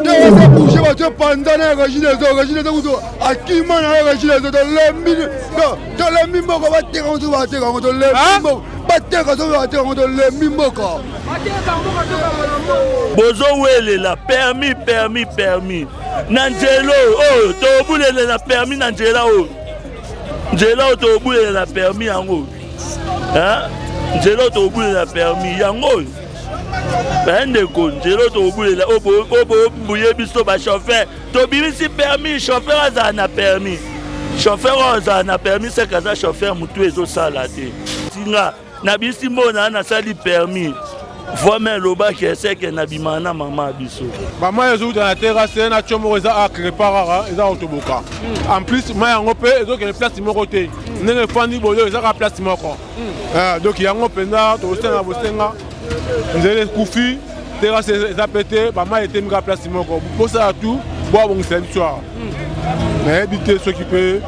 Terrasse bouge bato epanzana ya Regideso. Regideso kutu akima na ye. Regideso tolembi, tolembi mboka. Bateka ngo soki bateka ngo, tolembi mboka. Bateka soki bateka ngo, tolembi mboka. Bozowelela permis, permis, permis na nzela oyo. Tobulelela permis na nzela oyo. Nzela oyo tobulelela permis yango, nzela oyo tobulela permis yango oyo. Bandeko, nzela oyo tokobulela oyo boye, biso bachauffeur tobimisi permis. Chauffeur azala na permis, chauffeur oyo azala na permis seke aza chauffeur. Motu ezosala te. Tinga nabisi mbona nasali permis voime elobaki eseke nabimaka na mama biso. Bamai ezowuta na terrasse na tio moko eza acrepa kaka, eza kotoboka. En plus mai yango mpe ezokende place moko te. Ndenge efandi boyo, eza kaka place moko. Donc yango mpenza tokosenga bosenga. Nzela ekufi, terrasse eza pe te, bamai etemi kaka place moko. Bosala tu boabongisela biso awa. Nayebi te soki mpe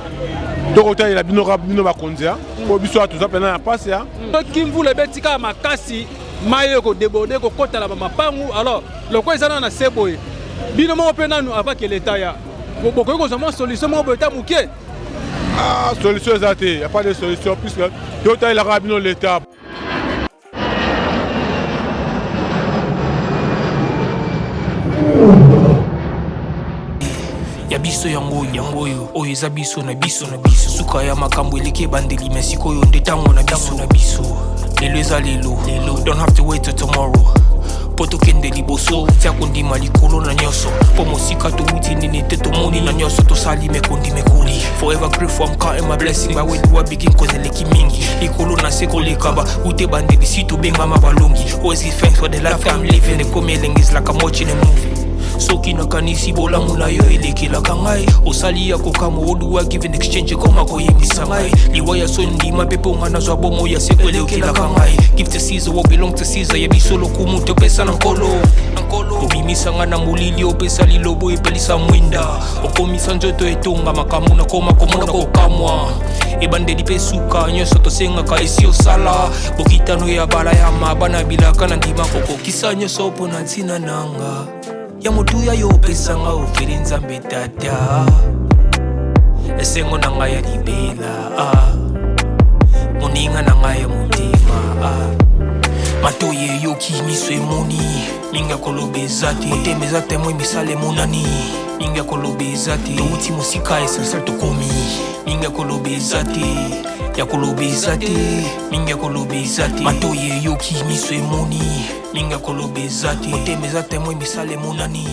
tokotalela bino kaka bino bakonzi, mpo biso awa toza mpena na mpasi. Soki mvula ebeti kaka makasi, mai ekodéborde, kokɔta na bamapangu. Alors lokola eza nano na se boye, bino moko mpe nanu avant ke leta ya bokoki kozwa mwa solution moko boye ta moke. Ah, solution eza te, ya pas de solution puisque totalelaka bino leta. Ya biso yango oyo, yango oyo, oyo eza biso na biso na biso. Suka ya makambo eleki ebandeli, me sikoyo nde ntango na biso na biso. Lelo eza lelo lelo, don't have to wait till tomorrow mpo tokende liboso. Tia kondima likolo na nyonso, mpo mosika towuti nini te, tomoni na nyonso tosali mekondi mekoli. Forever grateful, I'm counting my blessing. By where do I begin? Cause eleki mingi likolo na se koleka ba ute bandeli. Si tobengama balongi, always give thanks for the life I'm living. Ekomi elengi, is like I'm watching a movie. Soki nakanisi bolamu na yo elekelaka ngai, osali ya kokamwa. Oduwa give in exchange, ekoma koyebisa ngai liwa ya so ndima mpe mponga nazwa bomo ya seko elekelaka ngai. Give to Caesar what belong to Caesar. Ya biso lokumu topesa na Nkolo. Obimisa ngai na molili, opesa lilobo, epelisa mwinda, okomisa nzoto etonga makambo nakoma komona kokamwa. Ebandeli mpe suka, nyonso tosengaka esi osala. Bokitano ya bala ya mabana bilaka na ndima kokokisa nyonso mpo na ntina nanga ya motuya yo opesanga ofeli. Nzambe Tata, esengo na ngai ya libela, ah. Moninga na ngai ya motema, ah. Matoi eyoki, miso emoni, mingi ya koloba eza te. Motema eza témoin, misala emonani, mingi ya koloba eza te. Touti mosika, essentiel tokomi, mingi ya koloba eza te, ya koloba eza te, mingi ya koloba eza te. Matoi eyoki, miso emoni, mingi ya koloba eza te. Motema eza témoin, misala emonani,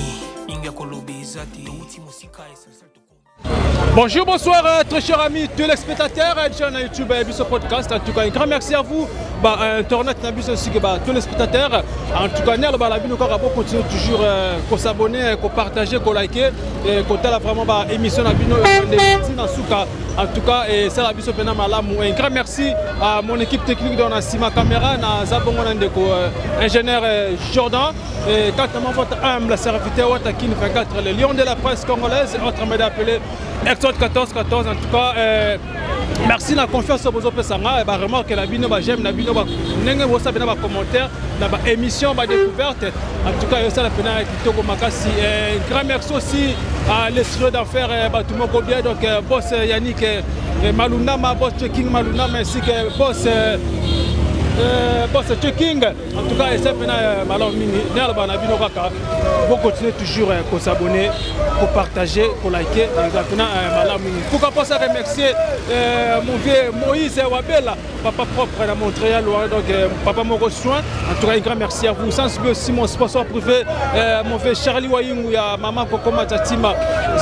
mingi ya koloba eza te. Touti mosika, essentiel tokomi. Bonjour, bonsoir, très chers amis téléspectateurs de chaîne YouTube et Biso Podcast. En tout cas, un grand merci à vous, bah, Internet, na biso ainsi que bah, téléspectateurs. En tout cas, Nel Balabino, pour continuer toujours euh, s'abonner, partager, liker, et qu'on vraiment bah, émission na bino, na suka. En tout cas, et ça la biso pena malamu. Un grand merci à mon équipe technique dans la sima caméra, na Zabongo Nandeko, ingénieur Jordan. Et quant à moi, votre humble serviteur Watakin 24, le lion de la presse congolaise, autre média appelé Exode 14 14. En tout cas, merci na confiance bozopesa nga, ba remarque na bino, ba j'aime na bino, ba ndenge bosala ba commentaire na ba émission, ba découverte. En tout cas, yosala pena kitoko makasi. Grand merci aussi à l'esprit d'affaires bato moko bien, donc boss Yannick Malundama, boss Checking Malundama ainsi que boss Checking. En tout cas, eza pena malamu mingi. Nde aloba na bino kaka, bocontinue toujours kosabonner, kopartager, koliker, eza pena malamu mingi. Pourquoi pas ça remercier mon vieux Moïse Wabela, papa propre na Montréal, donc papa moko soin. En tout cas, un grand merci à vous. Sans oublier aussi mon sponsor privé, mon vieux Charlie Wayungu ya maman Coco Matatima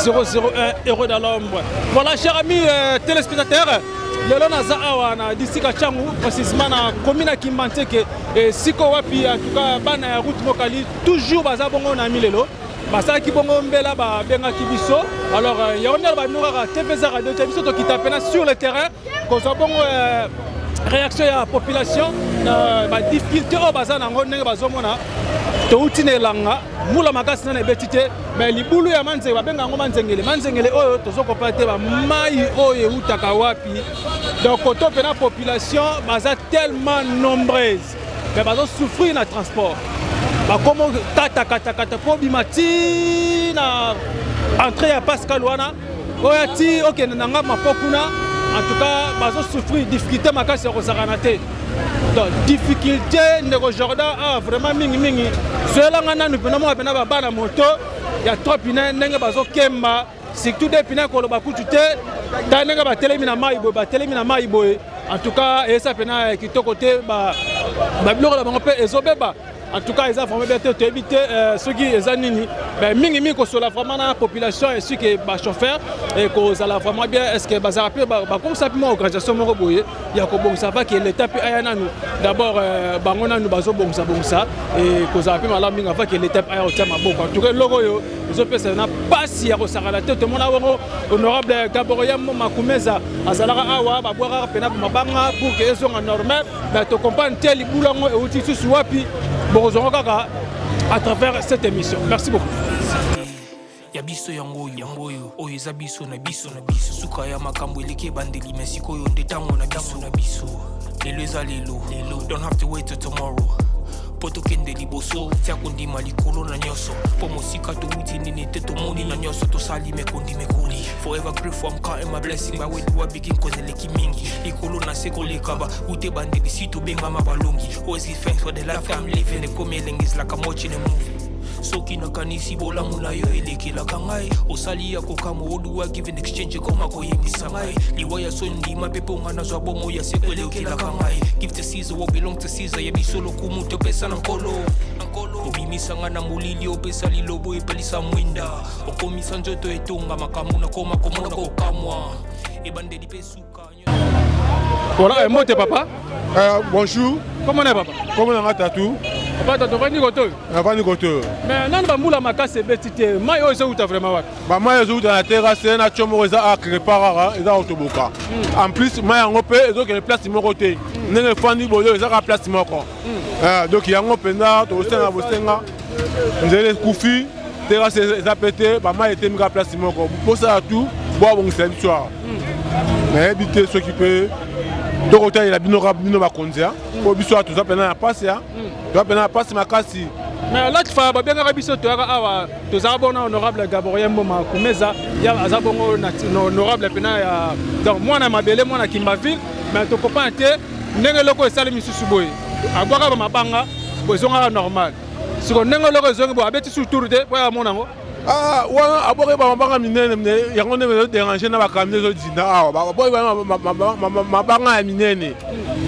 001 héros dans l'ombre. Voilà, chers amis téléspectateurs, lelo naza awa na district Tshangu, précisément na commune ya Kimbanseke, esika wapi en tout cas bana ya route Mokali toujours baza bongo na milelo. Basalaki bongo mbela, babengaki biso. Alors yango nde bino kaka TV eza radio te, biso tokita pena sur le terrain kozwa bongo réaction ya population na badifficulté oyo baza nango. Ndenge bazomona, touti na elanga, mbula makasi nana ebeti te, mais libulu ya manzenge, babenga yango manzengele. Manzengele oyo tozokopa te, bamai oyo eutaka wapi? Donc koto mpena population baza tellement nombreuse, mais bazosouffrir na transport. Bakomo kata kata kata mpo bima ti na entrée ya Pascal wana oya ti okende na nga mapo kuna. En tout cas bazosouffrir difficulté makasi ya kosakana te. Donc difficulté, ndeko Jordan, ah, vraiment mingi mingi. Soyelanga nanu mpena moko mpena babana moto ya trois pneus ndenge bazokemba, surtout deux pneus, koloba kutu te. Ta ndenge batelemi na mai boye, batelemi na mai boye. En tout cas eza mpena kitoko te, babiloko na bango mpe ezobeba. En tout cas eza vraiment bien te. Toyebi te soki eza nini. Mingi mingi kosola vraiment na population ainsi que bachauffeur ekozala vraiment bien. Est ce que bazala mpe bakomisa mpe mwa organisation moko boye ya kobongisa, vaki leta mpe aya nanu d'abord, bango nanu bazobongisa bongisa, ekozala mpe malamu mingi avant que leta mpe aya kotia maboko. En tout cas eloko oyo ezopesa na mpasi ya kosakana te. Tomona bongo honorable Gaborien Makumeza azalaka awa, babwakaka mpena mabanga pour que ezonga normal, mais tocomprendre te libulu yango euti lisusu wapi. Bokozwango kaka à travers cette émission. Merci beaucoup. Ya biso yango oyo, yango oyo, oyo eza biso na biso na biso. Suka ya makambo eleki ebandeli, me sikoyo nde ntango na biso na biso. Lelo eza lelo lelo, don't have to wait till tomorrow mpo tokende liboso. Tia kondima likolo na nyonso, mpo mosika towuti nini te, tomoni na nyonso tosali mekondi mekoli. Forever grateful, I'm counting my blessing. By where do I begin? Cause eleki mingi likolo na se koleka ba ute bandeli si tobengama balongi. Always give thanks for the life I'm living. Ekomi elengi, is like I'm watching a movie. Soki nakanisi bolamu na yo elekelaka ngai, osali ya kokamwa oduwa give in exchange, ekoma koyebisa ngai liwa ya so ndima mpe mponga nazwa bomo ya seko elekelaka ngai. Give to Caesar what belong to Caesar. Ya biso lokumu topesa na Nkolo. Obimisa ngai na molili, opesa lilobo epelisa mwinda, okomisa nzoto etonga makambo nakoma komona kokamwa ebandeli mpe suka. Voilà, mbote papa. Bonjour. Comment est papa? Comment on a tatou? Papa Tatou, vandi koto. Avandi koto. Mais nani bambula makasi ebeti te, mai oyo ezouta vraiment wapi? Bamai ezouta na terrasse na tio moko eza akrepa kaka, eza kotoboka. En plus mai yango mpe ezokende place moko te, ndenge efandi boye eza kaka place moko. Donc yango mpenza tokosenga bosenga, nzela ekufi, terrasse eza pe te, bamai etemi kaka place moko. Bosala tout boabongisela biso awa. Nayebi te soki mpe tokotalela bino kaka bino bakonzi, mpo biso awa toza mpena na pasi, toza mpena na pasi makasi. Mais l'autre fois babengaka biso, toyaka awa, tozala bongo na honorable Gaborien Mboma Kumeza ya aza bongo na honorable pena ya donc mwana mabele, mwana Kimbaville. Mais tokopana te ndenge eloko esali misusu boye, abwaka ba mabanga boye, ezongaka normal. Siko ndenge eloko ezongi boye, abeti su tour te po ya mona yango. Ah, wana abwaki bamabanga minene, yango nde ezoderange na bakamio ezodinda awa. Babwaki mabanga ya minene,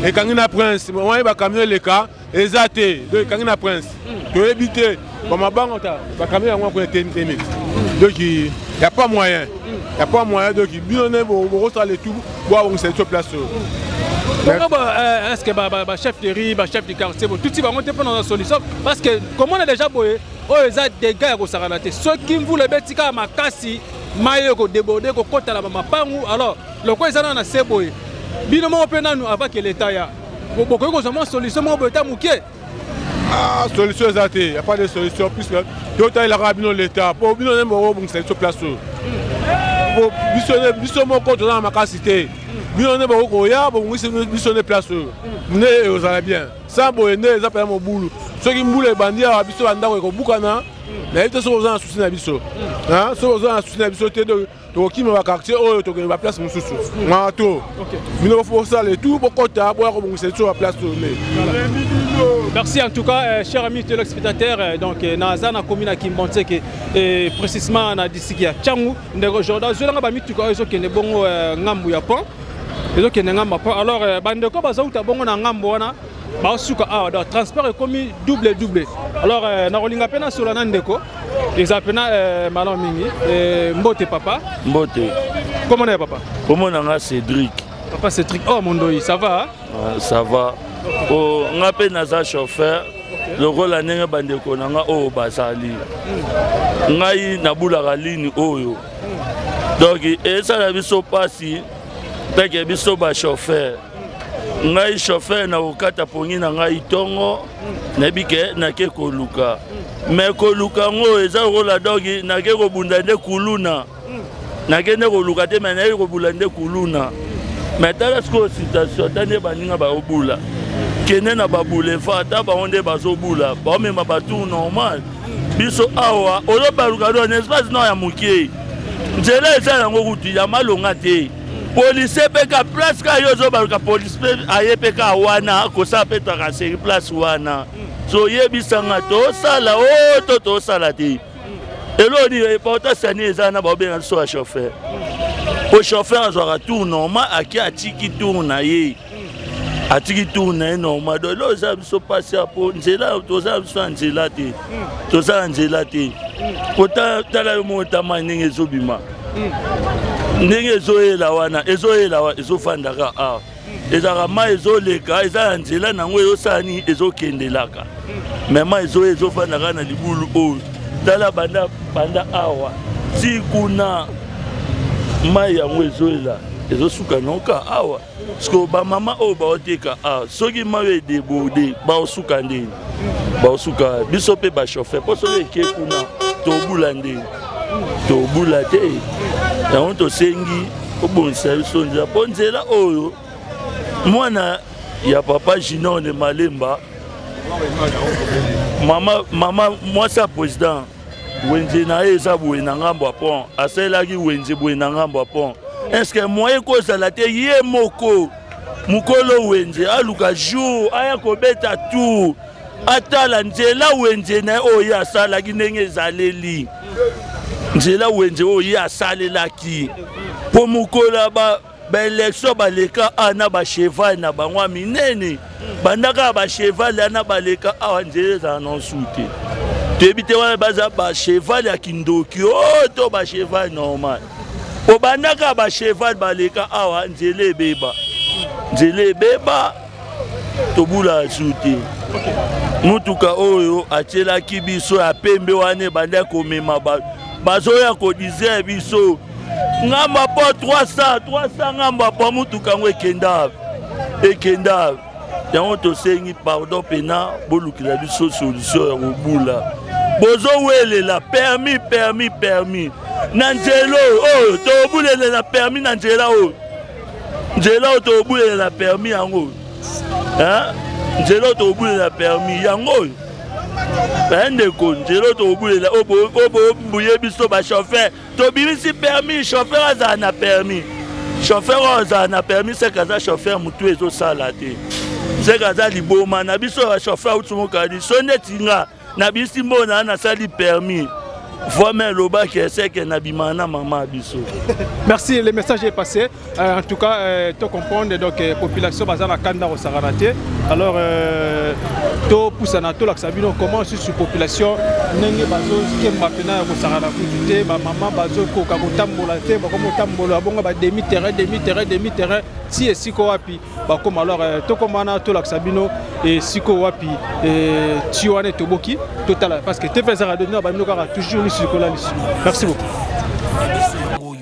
ekangi na prince wana, bakamio eleka eza te. Donc ekangi na prince, toyebi te bamabanga ta bakamio yango kuna etemi. Donc y a pas moyen, y a pas moyen. Donc bino nde bokosala le tout boabongisa biso place oyo. Bongo est ce que bachef de rue, bachef du quartier, botuti bango te mpona solution? Parce que komona déjà boye oyo eza dégâts ya kosakana te. Soki mvula ebeti kaka makasi, mai oyo kodéborde, kokɔta na bamapangu. Alors lokola eza nano na se boye, bino moko mpe nanu avant que leta ya, bokoki kozwa mwa solution moko boye ta moke? Ah, solution eza te, y a pas de solution, puisque totalelaka bino leta, mpo bino nde bokobongisa biso place oyo, po biso biso moko toza na makasi te. Bino nde bokoya bobongisi biso nde place oyo nde ekozala bien. Sans boye nde eza mpenza mobulu. Soki mbula ebandi awa, biso bandako ekobukana. Nayebi te soki oza na souci na biso. Soki oza na souci na biso te, tokokima baquartier oyo, tokende baplace mosusu maa to bino bosala etu bokɔta boya kobongisa biso baplace oyo nde. Merci en tout cas, chers amis téléspectateurs. Donc, naza na commune ya Kimbanseke et précisément na district ya Tshangu. Ndeko Jordan, zwelanga ba mituka oyo ezokende bongo ngambu ya pont. Ezokende ngambu ya pont. Alors bandeko bazouta bongo na ngambu wana baosuka awa. Donc transport ekomi double double. Alors nakolinga mpe nasola na ndeko, eza mpena malamu mingi. Mbote papa. Mbote. Komona ya papa? Kombo na nga Cédric. Papa Cédric, oh mondoi, ça va? Ah, ça va. Oh, nga mpe naza chauffeur lokola ndenge bandeko na nga oyo bazali. Ngai nabulaka ligne oyo. Donc esala biso mpasi teke biso bachauffeur. Ngai chauffeur na kokata pongi na ngai ntongo, nayebi ke nake koluka, mais koluka yango eza lokola donc nake kobunda nde kuluna. Nakende koluka te, mais nayebi kobula nde kuluna. Mais tala sikoyo situation, ata nde baninga baobula. Kende na baboulevard, ata bango nde bazobula, baomema batour normal. Biso awa ozobaluka do na espace nord ya moke, nzela eza yango kutu ya malonga te. Policier mpe ka place kaka yo ozobaluka, policier mpe aye mpe kaka wana kosala mpe tracasserie place wana. So oyebisanga tosala o to tosala te. Eloko nini porta sani eza na baobenga biso ya chauffeur, po chauffeur azwaka tour normal, ake atiki tour na ye, atiki tour na ye normal. Donc eloko eza biso mpasi ya po nzela, toza biso na nzela te, toza na nzela te. Po tala yo moko tama ndenge ezobima, ndenge ezoyela wana, ezoyela wana, ezofandaka awa, ezalaka mai ezoleka, eza na nzela nango, ezosala nini, ezokendelaka me mai ezoya, ezofandaka na libulu oyo. Tala banda banda awa ti kuna, mai yango ezoyela, ezosuka noka awa. Parceke bamama oyo baoteka awa, soki mai oyo edéborde, baosuka ndeni? Baosuka biso mpe bachauffeur, mpo soki eke kuna, tobula ndeni? Tobula te. Yango tosengi obongisa biso nzela, mpo nzela oyo mwana ya papa Junior de Malemba, mama, mama mwasi ya président, wenze na ye eza boye na ngambo ya pont, asalelaki wenze boye na ngambo ya pont. Est-ce moyen kozala te ye moko mokolo wenze aluka jour aya kobeta tour, atala nzela wenze na ye oyo ye asalaki, ndenge ezaleli nzela wenze oyo ye asalelaki? Mpo mokolo ya baélection baleka awa na bacheval na bango ya minene, banda kaka bacheval wana baleka awa, nzela ezala na nsu te. Toyebi te wana baza bacheval ya kindoki oyo to bacheval normal, po banda kaka bacheval baleka awa, nzela ebeba, nzela ebeba, tobula su te. Mutuka oyo atielaki biso ya pembe wana ebandi komema bato, bazoya kodiser biso ngambo po 300 300 ngambo po mutuka yango ekenda, ekenda. Yango tosengi pardon mpena, bolukela biso solution ya kobula. Bozowelela permis, permis, permis na nzela oyo, tobulela na permis na nzela oyo, nzela oyo tobulela na permis yango, nzela oyo tobulela permis yango oyo. Bandeko, nzela oyo tobulela oyo boye, biso bachauffeur tobimisi permis, chauffeur azala na permis. Chauffeur oyo azala na permis seke aza chauffeur motu ezosala te, seke aza liboma na biso. Bachauffeur auti mokali so neti nga nabisi mbona nasali permis, vraiment elobaki eseke nabimaka na mama biso. Merci, le message est passé. En tout cas, to comprendre donc population baza na kanda kosakana te. Alors topusana, tolakisa bino comment susu population ndenge bazokemba mpena ya kosakana kutu te. Bamama bazokoka kotambola te, bakomi kotambola bongo ba demi terrain, demi terrain, demi terrain, ti esika wapi bakoma. Alors tokoma wana, tolakisa bino esika wapi ti wana etoboki. Totala, parce que TV eza radio na babino kaka toujours lisu likolo ya lisu. Merci beaucoup.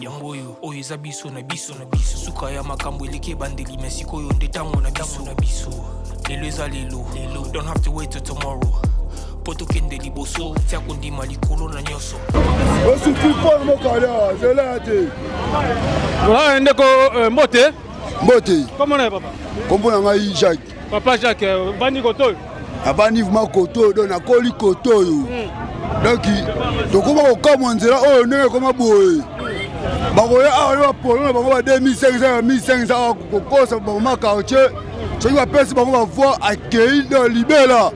Yango oyo, oyo eza biso na biso na biso. Suka ya makambo eleki ebandeli, me sikoyo nde ntango na biso na biso. Lelo eza lelo, lelo, don't have to wait till tomorrow mpo tokende liboso. Tia kondima likolo na nyonso. Osuki mpona mokali awa, nzela ya te. Voilà, ndeko, mbote. Mbote. Kombo na ye, papa? Kombo na ngai Jacques. Papa Jacques, vandi koto oyo? Abandi vraiment koto oyo, donc nakoli koto oyo. Donc tokoma kokamwa nzela oyo ndenge ekoma boye. Bakoya awa na bapolo na bango ba 2500 ya 1500 awa, kokosa bamama quartier. Soki bapesi bango bavoix, akei do libela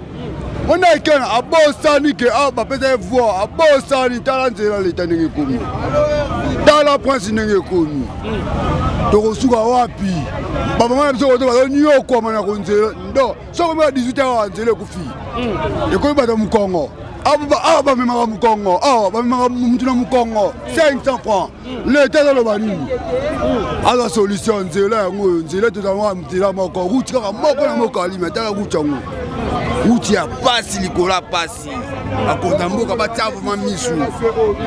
wana, ekena abosani ke awa bapesa ye voix, abosani. Tala nzela leta ndenge ekomi, tala prince ndenge ekomi, tokosuka wapi? Bamama na biso koto bazonyokwama na konzela. Ndo soki omeka 18 awa, nzela ekufi, ekomi bato ya mokongo awa bamemaka mokongo, awa bamemaka mutu na mokongo 500 francs. Leta azaloba nini? Aza solution. Nzela yango oyo, nzela tozalaka nzela moko, route kaka moko na mokalima. Tala route yango, route ya pasi likolo ya pasi. Bakonza mboka batia vraiment misu,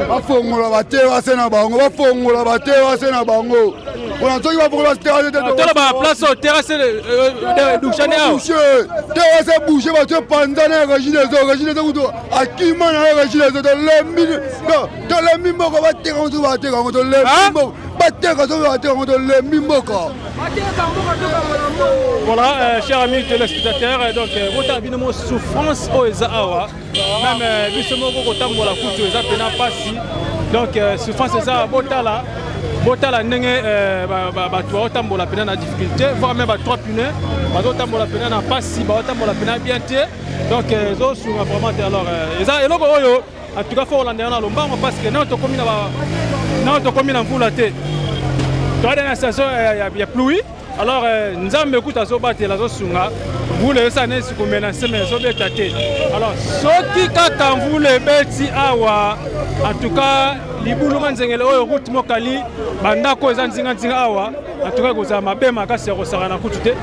bafongola baterrasse na bango, bafongola baterrasse na bango, mpona soki bafongola baterrasse te. Tala baplace oyo terrasse bouché awa. Terrasse bouché, bato epanzana ya Regideso. Regideso kutu akima na ye. Regideso, tolembi, tolembi mboka. Bateka ngo, soki bateka yango, tolembi mboka. Bateka, soki bateka yango, tolembi mboka. Voilà, chers amis téléspectateurs, donc botala bino mo souffrance oyo eza awa, même biso moko kotambola kutu eza pena pasi. Donc souffrance eza, botala, botala ndenge bato baotambola pena na difficulté, voire même ba trois pneus bazotambola pena na pasi, baotambola pena bien te. Donc ezosunga vraiment te. Alors eza eloko oyo en tout cas faut kolandela na lombango, parce que nano tokomi na nano tokomi na mvula te, toyade na saison ya pluie. Alors Nzambe kuta azobatela, azosunga, mvula ezosala neti komela nseme, ezobeta te. Alors soki kaka mvula ebeti awa, en tout cas libuluma nzengele oyo, route Mokali, bandako eza nzinganzinga awa, en tout cas ekozala mabe makasi ya kosaka na kutu te.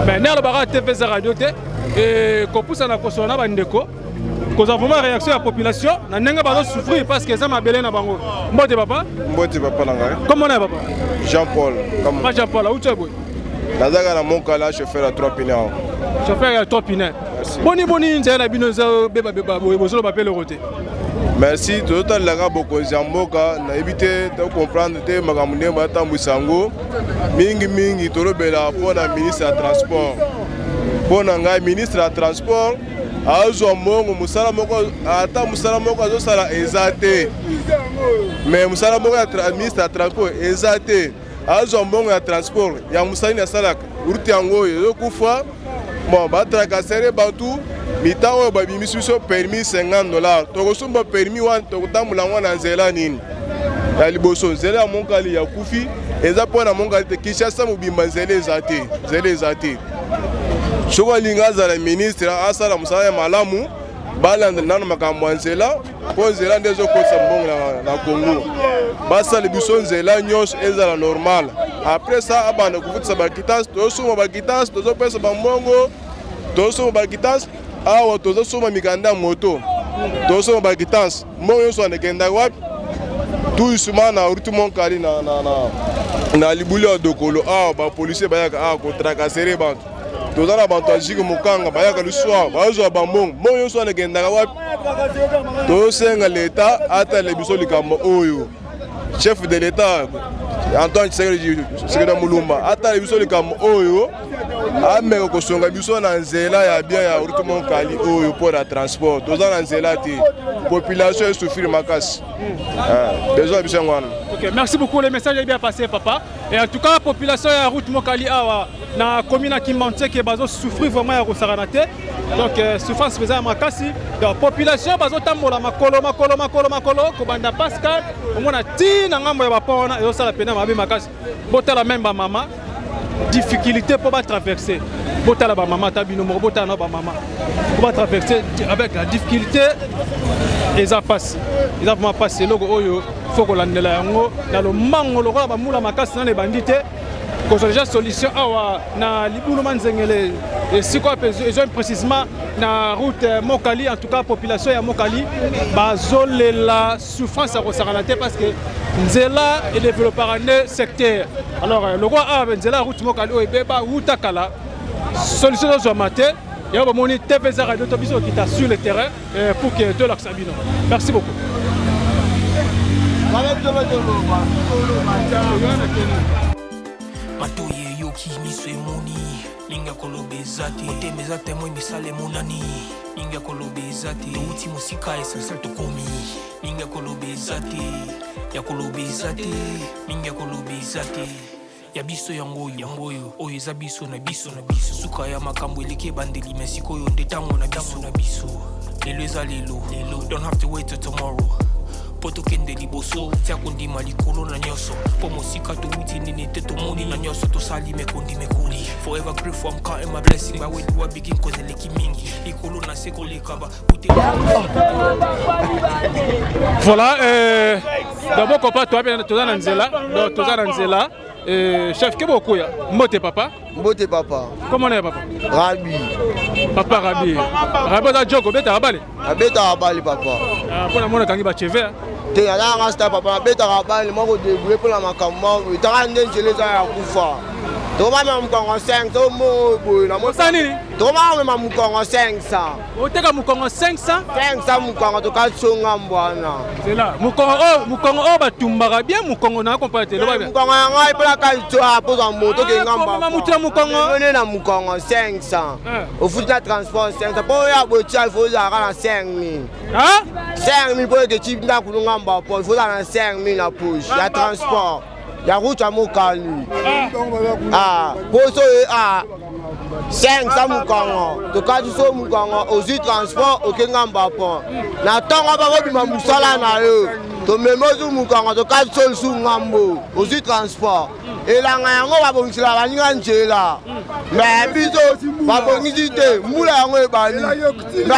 Mais nde alobaka te, eza radio te, kopusana kosola na bandeko, kozwa vraiment réaction ya population na ndenge bazosouffrir, parce que eza mabele na bango. Mbote papa. Mbote papa na ngai. Kombo na ya papa? Jean Paul. Pa Jean Paul, auti boye? Nazaka na Mokala, chauffeur ya trois pneus awa. Chauffeur ya trois pneus. Boni boni nzela na bino eza bebabeba boye, bozoloba mpe eloko te? Merci. Tozotalelaka bokonzi ya mboka, nayebi te, tocomprendre te makambo ndenge batambwisa yango. Mingimingi tolobela mpo na ministre ya transport. Mpo na ngai, ministre ya transport azwa mbongo, mosala moko, ata mosala moko azosala eza te. Mais mosala moko ya ministre ya transport eza te. Azwa mbongo ya transport ya mosala nini asalaka? Route yango oyo ezokufa. Bon, batracasserie bato mita oyo babimisi biso permis 50 dollar. Tokosomba permis wana, tokotambola yango na nzela nini? Ya liboso, nzela ya Mokali ya kufi eza mpo na Mokali te, Kinshasa mobimba nzela eza te, nzela eza te. Soki alingi azala ministre, asala mosala ya malamu, balanda nano makambo ya nzela, mpo nzela nde ezokotisa mbongo na Congo. Basala biso nzela nyonso ezala normal, après ça abanda kofutisa baquittance. Tozosomba baquittance, tozopesa bambongo, tozosomba baquittance awa, tozosomba mikanda ya moto, tozosomba baquittance. Mbongo nyonso wana ekendaka wapi? Tout na route Monkali na libulu ya Dokolo awa, bapolicier bayaka awa kotracasser bato. Toza na bato ya jike mokanga, bayaka lisusu awa, bazwa bambongo. Mbongo nyonso wana ekendaka wapi? Tosenga leta atala biso likambo oyo. Chef de l'état Antoine Tshisekedi Mulumba atala biso likambo oyo, ameka kosonga biso na nzela ya bien ya route Monkali oyo mpo na transport. Toza na nzela te, population esouffrir makasi. Besoin biso yango wana. Ok, merci beaucoup, le message est bien passé, papa. Et en tout cas, population ya route Mokali awa na commune ya Kimbanseke bazo souffrir vraiment ya kosakana te. Donc souffrance mpenza ya makasi. Donc population bazotambola makolo, makolo, makolo, makolo, kobanda Pascal omona ti na ngambo ya bapont wana, ezosala pena mabe makasi. Botala même bamama, difficulté mpo batraverse. Botala bamama, ata bino moko botala na bamama mpo batraverse avec la difficulté. Eza mpasi, eza vraiment mpasi. Eloko oyo faut kolandela yango na lombango lokola bamula makasi nano ebandi te, kozwa déjà solution awa na libulu manzengele, esika wapi ezwa précisément na route Mokali. En tout cas population ya Mokali bazolela souffrance ya kosakana te, parce que nzela edéveloppaka nde secteur. Alors lokola awa nzela ya route Mokali oyo ebeba wuta kala, solution ezozwama te. Yango bamoni TV eza radio to biso okita sur le terrain pour que tolakisa bino. Merci beaucoup. Matoyi eyoki, miso emoni, mingi ya koloba eza te. Motema eza témoin, misala emonani, mingi ya koloba eza te. Touti mosika, essentiel tokomi. Mingi ya koloba eza te, ya koloba eza te, mingi ya koloba eza te. Ya biso yango oyo, yango oyo, oyo eza biso na biso na biso. Suka ya makambo eleki ebandeli, me sikoyo nde ntango na biso na biso. Lelo eza lelo, lelo, don't have to wait till tomorrow mpo tokende liboso. Tia kondima likolo na nyonso, mpo mosika towuti nini te, tomoni na nyonso tosali mekondi mekoli. Forever grateful, I'm counting my blessing. By where do I begin? Cause eleki mingi, likolo na se koleka ba Voilà, d'abord kopa toza na nzela, donc toza na nzela. Chef ke bokoya, mbote papa. Mbote papa. Comment na papa? Rabi. Papa Rabi, Rabi aza joko, obetaka bale? Abetaka bale papa. Mpo namona akangi bacheve. Te, azalaka star papa, abetaka bale moko débrouille mpona makambo moko etaka nde nzela eza ya kufa. Tokomamema mokongo 500 omo boye na Osala nini? Tokomamema mokongo 500. Oteka mokongo 500? 500 mokongo tokasonga mbwana. Zela, mokongo oyo, mokongo oyo batumbaka bien mokongo na comprendre te. Loba bien. Mokongo ya ngai mpo nakali to apoza moto ke ngamba. Komema moto ya mokongo. Nde na mokongo 500. Ofuti na transport 500 mpo oyo abotia il faut ozalaka na 5000. Hein? 5000 mpo eketi ndako no ngamba po il faut ozala na 5000 na poche ya transport. Ya route ya mokali. Ah, poso ah 500 mokongo tokati so mokongo ozwi transport oke ngamba pont na ntongo bakobima mosala na yo tomemi ozwi mokongo tokati so lisusu ngambo ozwi transport elanga yango babongisela baninga nzela me biso babongisi te mbula yango ebandi me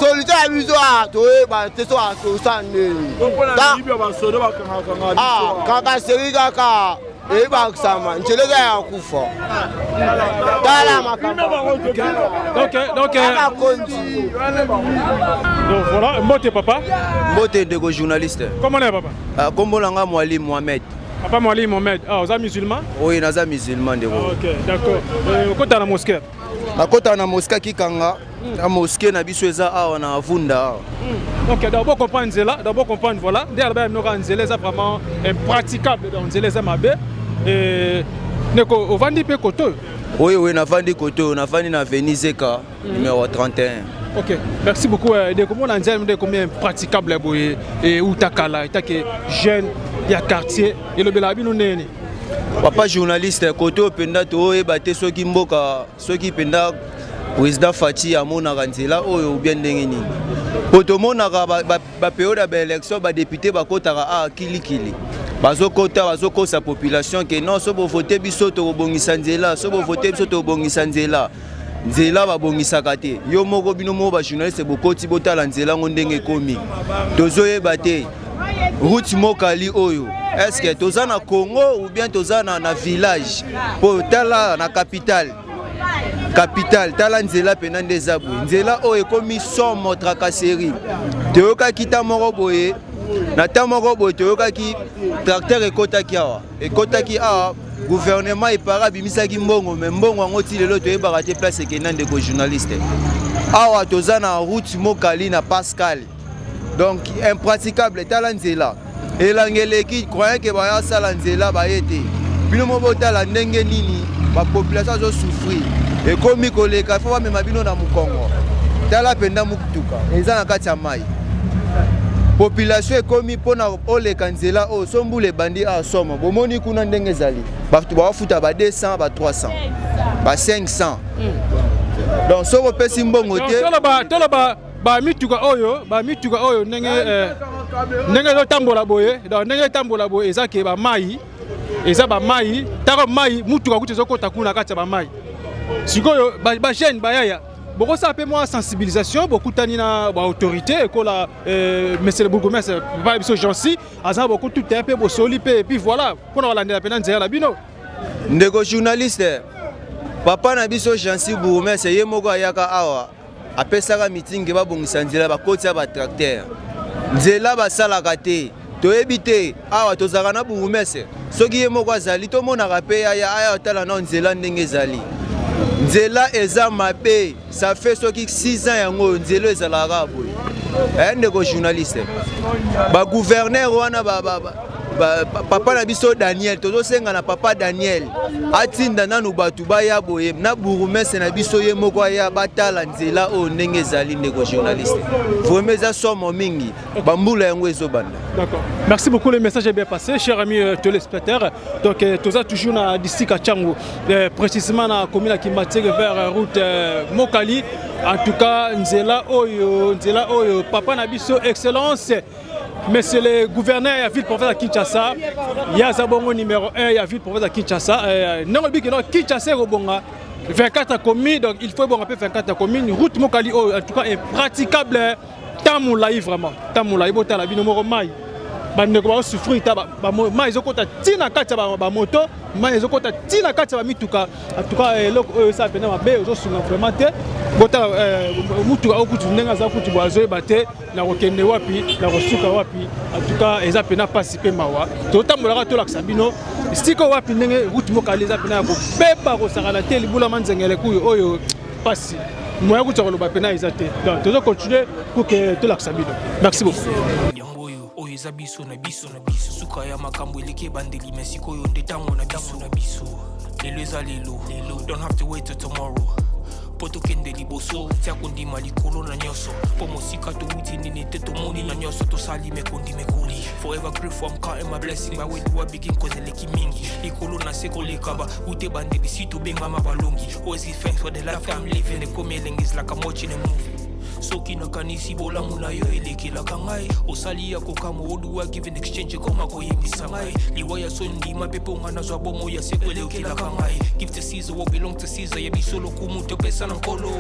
solution ya biso a toyeba te so atosa ndeni kaka seri kaka eyebakisama nzela eza ya kufa tala makambo bakonzi. Donc voilà, mbote papa. Mbote ndeko journaliste. Comment est papa? Kombo na nga Mwali Mohamed. Papa Mwali Mohamed, ah, oza musulman? Oui, naza musulman ndeko. Ah, ok, d'accord. Okota na mosquée? Nakota na mosquée Kikanga. Na mosquée na biso eza awa na Vunda awa. Ok, d'abord comprendre nzela, d'abord comprendre voilà, nde alobaki bino nzela eza vraiment impraticable, donc nzela eza mabe. Et ndeko ovandi mpe koto oyo? Oui, oui, navandi koto oyo, navandi na avenue Zeka numéro 31. Ok, merci beaucoup. Ndeko mona nzela nde ekomi impraticable boye et utakala etake jeune ya quartier elobelaka bino ndenge? Papa journaliste, koto oyo mpenza toyeba te soki mboka, soki mpenza président Fatshi amonaka nzela oyo ou bien ndenge nini. Po tomonaka ba période ya ba élection, ba député bakotaka a kilikili. Bazokota, bazokosa population ke non, so bovote biso tokobongisa nzela, so bovote biso tokobongisa nzela. Nzela babongisaka te. Yo moko bino moko ba journaliste bokoti botala nzela ngo ndenge ekomi. Tozoyeba te. Route Mokali oyo, est-ce que toza na Congo ou bien toza na village? Po tala na capitale. Capitale, tala nzela pena nde eza boye. Nzela oyo ekomi somo tracasserie. Toyokaki ta moko boye, na ta moko boye toyokaki tracteur ekotaki awa. Ekotaki awa, gouvernement epara abimisaki mbongo, mais mbongo yango ti lelo toyebaka te place ekenda ndeko journaliste. Awa toza na route Mokali na Pascal. Donc impraticable, tala nzela. Elanga eleki, croyant que baya sala nzela baye te. Bino moko botala ndenge nini ba population azo souffrir. Ekomi koleka, faut bamema bino na mokongo. Tala mpenza mutuka eza na kati ya mai. Population ekomi mpona oleka nzela oyo, so mbula ebandi awa somo. Bomoni kuna ndenge ezali. Bato bawafuta ba 200, ba 300, ba 500. Donc soki opesi mbongo te. Toloba ba mituka oyo, ba mituka oyo ndenge ndenge ezotambola boye, donc ndenge etambola boye eza ke ba mai, eza ba mai, taka mai mutuka kutu ezokota kuna kati ya ba mai. Sikoyo ba jeune bayaya bokosala mpe mwa sensibilisation, bokutani na ba autorité ekola monsieur le bourgmestre papa biso Jancy aza bokututa mpe bosoli mpe et puis voilà mpona kolandela mpe na nzela na bino. Ndeko journaliste, papa na biso Jancy bourgmestre ye moko ayaka awa apesaka meeting babongisa nzela, bakotia ba tracteur. Nzela basalaka te, toyebi te awa tozalaka na bourgmestre soki ye moko azali tomonaka pe aya aya otala na nzela ndenge ezali. Nzela eza mabe, ça fait soki 6 ans yango nzela ezalaka kaka boye. Ndeko journaliste, ba gouverneur wana ba papa na biso Daniel, tozosenga na papa Daniel atinda nanu bato baya boye na bourgmestre na biso ye moko aya batala nzela oyo ndenge ezali. Ndeko journaliste, vraiment eza somo mingi, bambula yango ezobanda. D'accord. Merci beaucoup, le message est bien passé, chers amis téléspectateurs. Donc, toza toujours na district ya Tshangu, précisément na commune ya Kimbanseke vers route Mokali. En tout cas, nzela oyo, nzela oyo, papa na biso excellence monsieur le gouverneur ya ville province ya Kinshasa, ya zabongo numéro 1 ya ville province ya Kinshasa, ndenge biki no Kinshasa ekobonga 24 communes, donc il faut bonga pe 24 communes, route Mokali oyo en tout cas impraticable. Tamulayi vraiment, tamulayi botala bino moko mai. Bandeko ba souffrir ta ba mai ezokota tina kati ya ba moto, mai ezokota tina kati ya ba mituka. En tout cas eloko oyo esa pena mabe ozosunga vraiment te. Botala mutuka oyo kutu ndenge aza kutu boye azoyeba te. Nakokende wapi? Nakosuka wapi? En tout cas eza mpena mpasi mpe mawa. Totambolaka tolakisa bino sika wapi ndenge route Mokali eza mpena ya kobeba, kosakana te, libula manzengele kuyo oyo mpasi moya kuta koloba mpena eza te. Donc tozo continuer pour que tolakisa bino. Merci beaucoup. Yango oyo, oyo eza biso na biso na biso. Suka ya makambo eleki ebandeli, me sikoyo nde ntango na biso na biso. Lelo eza lelo lelo, don't have to wait till tomorrow mpo tokende liboso. Tia kondima likolo na nyonso, mpo mosika towuti nini te, tomoni na nyonso tosali mekondi mekoli. Forever grateful, I'm counting my blessing. By where do I begin? Cause eleki mingi likolo na se koleka ba ute bandeli si tobengama balongi. Always give thanks for the life I'm living. Ekomi elengi, is like I'm watching a movie. Soki nakanisi bolamu na yo elekelaka ngai, osali ya kokamwa. Oduwa give in exchange, ekoma koyembisa ngai liwa ya soni. Ndima mpe mpo nga nazwa bomo ya seko, elekelaka ngai. Give to Caesar what belong to Caesar. Ya biso lokumu topesa na Nkolo.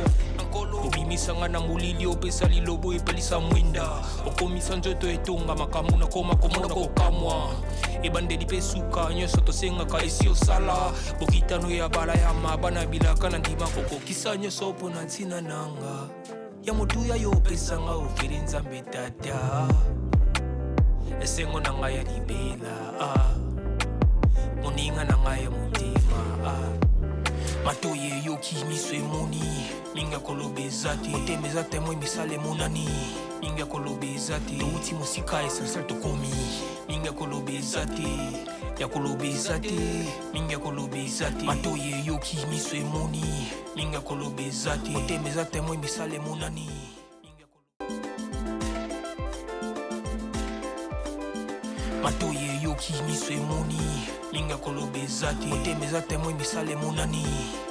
Obimisa nga na molili, opesa lilobo, epelisa mwinda, okomisa nzoto etonga makambo nakoma komona kokamwa. Ebandeli mpe suka, nyonso tosengaka esi osala. Bokitano ya bala ya mabana bilaka na ndima kokokisa nyonso mpo na ntina nanga ya motuya yo opesanga ofeli. Nzambe Tata, esengo na ngai ya libela, ah. Moninga na ngai ya motema, ah. Matoi eyoki, miso emoni, mingi ya koloba eza te. Motema eza témoin, misala emonani, mingi ya koloba eza te. Touti mosika, essentiel tokomi, mingi ya koloba eza te, ya koloba eza te, mingi ya koloba eza te. Matoi eyoki, miso emoni, mingi ya koloba eza te. Motema eza témoin, misala emonani. Matoi eyoki, miso emoni, mingi ya koloba eza te. Motema eza témoin, misala emonani,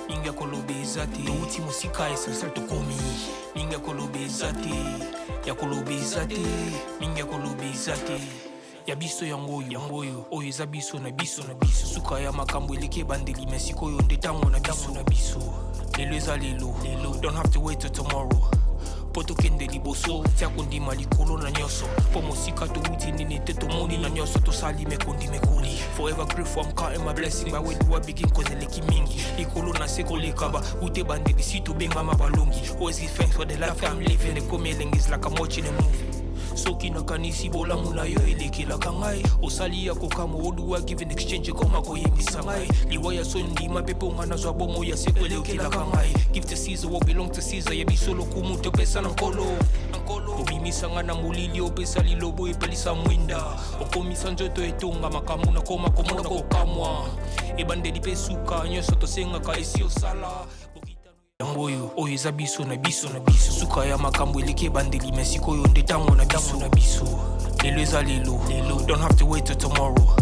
mingi ya koloba eza te. Touti mosika, essentiel tokomi, mingi ya koloba eza te, ya koloba eza te, mingi ya koloba eza te. Ya biso yango oyo, yango oyo, oyo eza biso na biso na biso. Suka ya makambo eleki ebandeli, me sikoyo nde ntango na biso na biso. Lelo eza lelo lelo, don't have to wait till tomorrow mpo tokende liboso. Tia kondima likolo na nyonso, mpo mosika towuti nini te, tomoni na nyonso tosali mekondi mekoli. Forever grateful, I'm counting my blessing. By where do I begin? Cause eleki mingi likolo na se koleka ba ute bandeli si tobengama balongi. Always give thanks for the life I'm living. Ekomi elengi, is like I'm watching a movie. Soki nakanisi bolamu na yo elekelaka ngai, osali ya kokamwa. Oduwa give in exchange, ekoma koyembisa ngai liwa ya soni. Ndima mpe mpo nga nazwa bomo ya seko, elekelaka ngai. Give to Caesar what belong to Caesar. Ya biso lokumu topesa na Nkolo. Obimisa nga na molili, opesa lilobo, epelisa mwinda, okomisa nzoto etonga makambo nakoma komona kokamwa. Ebandeli mpe suka, nyonso tosengaka esi osala. Yango oyo, oyo eza biso na biso na biso. Suka ya makambo eleki ebandeli, me sikoyo nde ntango na biso na biso. Lelo eza lelo lelo, don't have to wait till tomorrow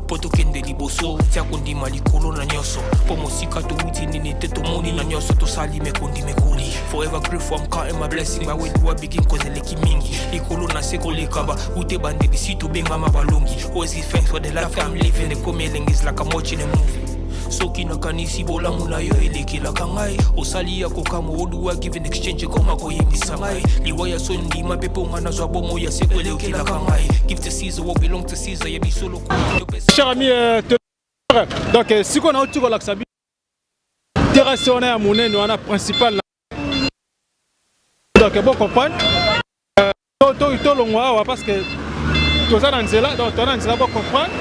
mpo tokende liboso. Tia kondima likolo na nyonso, mpo mosika towuti nini te, tomoni na nyonso tosali mekondi mekoli. Forever grateful, I'm counting my blessing. By where do I begin? Cause eleki mingi likolo na se koleka ba ute bandeli si tobengama balongi. Always give thanks for the life I'm living. Ekomi elengi, is like I'm watching a movie. Soki nakanisi bolamu na yo elekelaka ngai, osali ya kokamwa. Oduwa give in exchange, ekoma koyembisa ngai liwa ya soni. Ndima mpe mpo nga nazwa bomo ya seko, elekelaka ngai. Give to Caesar what belong to Caesar. Ya biso lokumu topesa. Cher ami, donc sikoyo nauti kolakisa bino terrasse wana ya monene wana principal. Donc bo comprendre, tolongwa awa parce que toza na nzela. Donc toza na nzela, bo comprendre,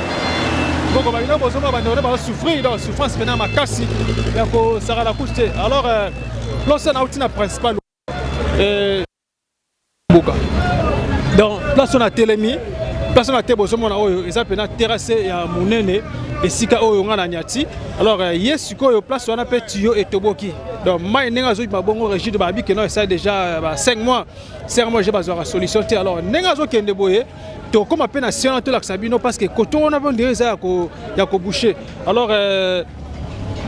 bokoma bino bozomona bandeko nde bazosouffrir. Donc souffrance mpena makasi ya kosakana kutu te. Alors place nauti na principal mboka, donc place oyo natelemi, place oyo na te bozomona oyo eza mpena terrasse ya monene, esika oyo nga na nyati. Alors ye sikoyo place wana mpe tuyau etoboki, donc mai ndenge azobima bongo. Régide babi keno esali déjà ba 5 mois, 5 mois je bazwaka solution te. Alors ndenge azokende boye, tokóma mpe na si wana tolakisa bino, parce que koto wana mpe ndenge eza ya koboucher. Alors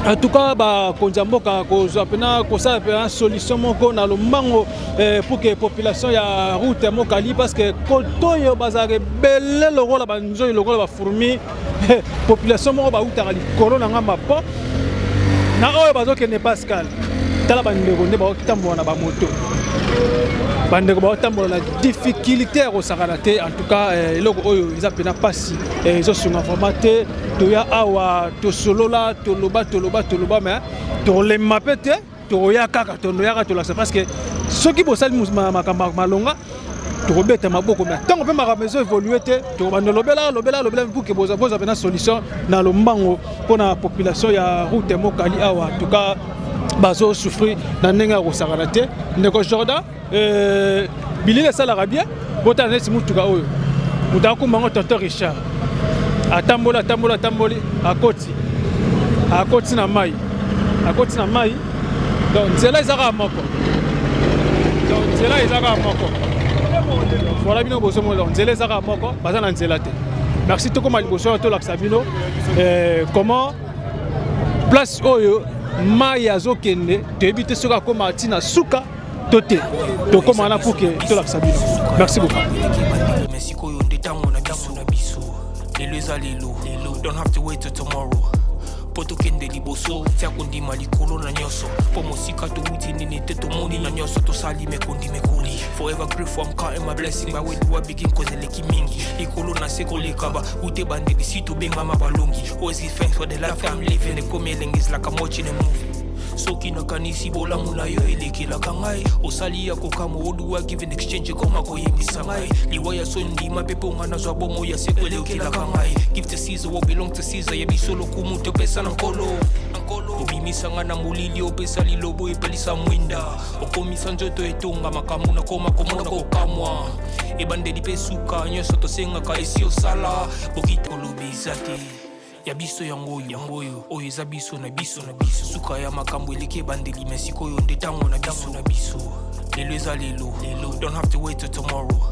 en tout cas bakonzi ya mboka kozwa mpena kosala mpena solution moko na lombango pour que population ya route ya Mokali, parce que koto oyo bazalaka ebele lokola banzoi, lokola bafourmi. Population moko bautaka likolo na ngamba po na oyo bazokende Pascal. Tala bandeko nde baotambola na bamoto, bandeko baotambola na difficulté ya kosakana te. En tout cas eloko oyo eza mpena mpasi, ezosunga vraiment te. Toya awa, tosolola, toloba, toloba, toloba, mais tolemba mpe te. Tokoya kaka, tondoyaka, tolakisa, parce que soki bosali makambo malonga. Tokobeta maboko mais ntango mpe makambo ezo évolue te, tokobanda lobela lobela lobela pour que boza boza mpe solution na lombango mpo na population ya route Mokali awa. En tout cas bazo souffrir na ndenge ya kosakana te. Ndeko Jordan, bilili esalaka bien. Botala neti mutuka oyo, moto akumba yango, tonton Richard, atamboli, atamboli, atamboli, akoti, akoti na mai, akoti na mai. Donc nzela eza kaka moko, donc nzela eza kaka moko. Voilà, bino bozomona, donc nzela eza kaka moko, baza na nzela te. Merci. Tokóma liboso wana, tolakisa bino comment place oyo mai azokende. Toyebi te soki akóma ntina suka to te. Tokóma wana pour que tolakisa bino. Merci beaucoup. Mais sikoyo nde ntango na biso na biso. Lelo eza lelo, don't have to wait till tomorrow mpo tokende liboso. Tia kondima likolo na nyonso, mpo mosika towuti nini te, tomoni na nyonso tosali mekondi mekoli. Forever grateful, I'm counting my blessing. By where do I begin? Cause eleki mingi, likolo na se koleka ba ute bandeli si tobengama balongi. Always give thanks for the life I'm living. Ekomi elengi, is like I'm watching a movie. Soki nakanisi bolamu na yo elekelaka ngai, osali ya kokamwa. Oduwa give in exchange, ekoma koyembisa ngai liwa ya so ndima mpe mponga nazwa bomo ya seko elekelaka ngai. Give to Caesar what belong to Caesar. Ya biso lokumu topesa na Nkolo. Obimisa ngai na molili, opesa lilobo, epelisa mwinda, okomisa nzoto etonga makambo nakoma komona kokamwa. Ebandeli mpe suka, nyonso tosengaka esi osala. Bokita koloba eza te. Ya biso yango oyo, yango oyo, oyo eza biso na biso na biso. Suka ya makambo eleki ebandeli, mais sikoyo nde ntango na biso na biso. Lelo eza lelo, don't have to wait till tomorrow